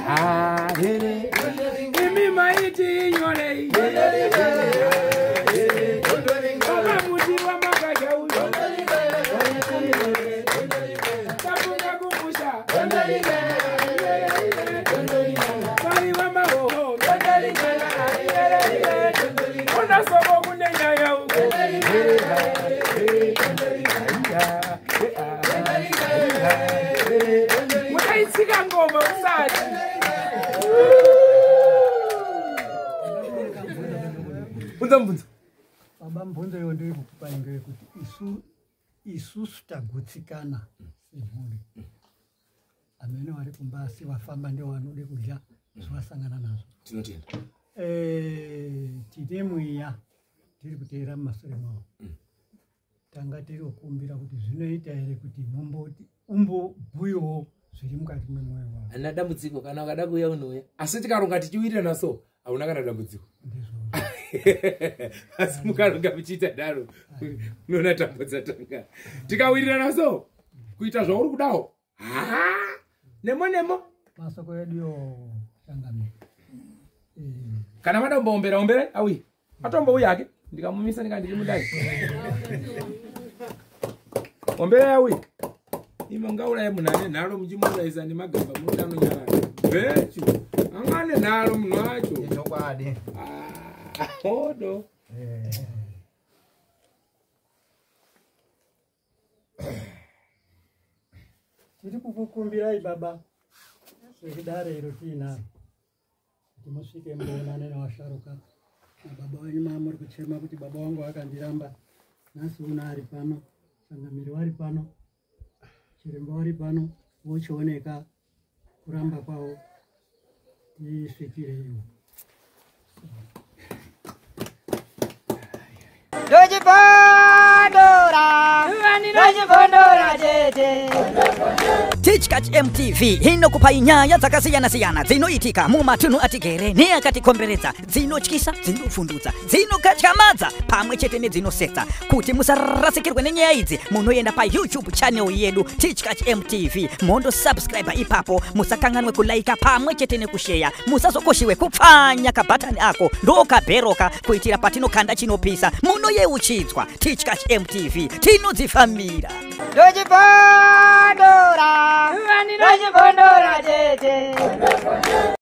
arere imi maiti nyore baba muti wamakasha uyo tafunga kumusha mai wamahoho unasoko kune nyaya uko. Muchaitsika ngoma usati. Unza mubvunzo. Baba, mubvunzo iwo ndiri kukupai ngeyekuti isusu tagutsikana semhuri. Amene vari kumba asi vafamba ndivo vanode kudya zvavasangana nazvo. Tinotenda. Tine mweya tiri kuteera mumasure mavo. Tanga tiri kukumbira kuti zvinoita here kuti umbobhuyewo zviri mukati memwoyo wavo. Handina dambudziko, kana ukada kuuya unouya. Asi tikaronga tichiwirirana so, hauna kana dambudziko. Asi mukaronga muchiita daro, unoona tambo dzatanga. Tikawirirana so, kuita zvauri kudawo. Nemo nemo. Masoko edu yo changamire. Kana vada kumbowombera ombera auye. Atombouya hake ndikamumisa ndikandiri mudai. Ombera auye. Imo ngauraye munhu ane nharo muchimuurayisa nemagamba muti anonyarara. Bhechu. Anga ane nharo munhu wacho. Chokwadi. Odo. Tiri kukukumbirai baba sekudare iro tiinaro kuti musvike muonane nevasharuka nababa venyu mamuri kuchema kuti baba vangu vakandiramba. Nhasi uno ari pano, changamire vari pano, chiremba vari pano, vochioneka kuramba kwavo. Tisvikireiwo. Ndochibondora chete. Tichkach MTV inokupai nyaya dzakasiyana-siyana dzinoitika mumatunhu atigere neakatikomberedza, dzinotyisa, dzinovhundutsa, dzinokatyamadza pamwe chete nedzinosetsa. Kuti musarasikirwe nenyaya idzi, munoenda pa YouTube channel yedu Tichkach MTV, mondo subscribe ipapo, musakanganwe kulaika pamwe chete nekusheya, musazokoshiwe kupfanya kabhatani ako ndokabheroka kuitira patinokanda chinopisa munoyeuchidzwa. Tichkach MTV tinodzifambira. Ndochibondora chete.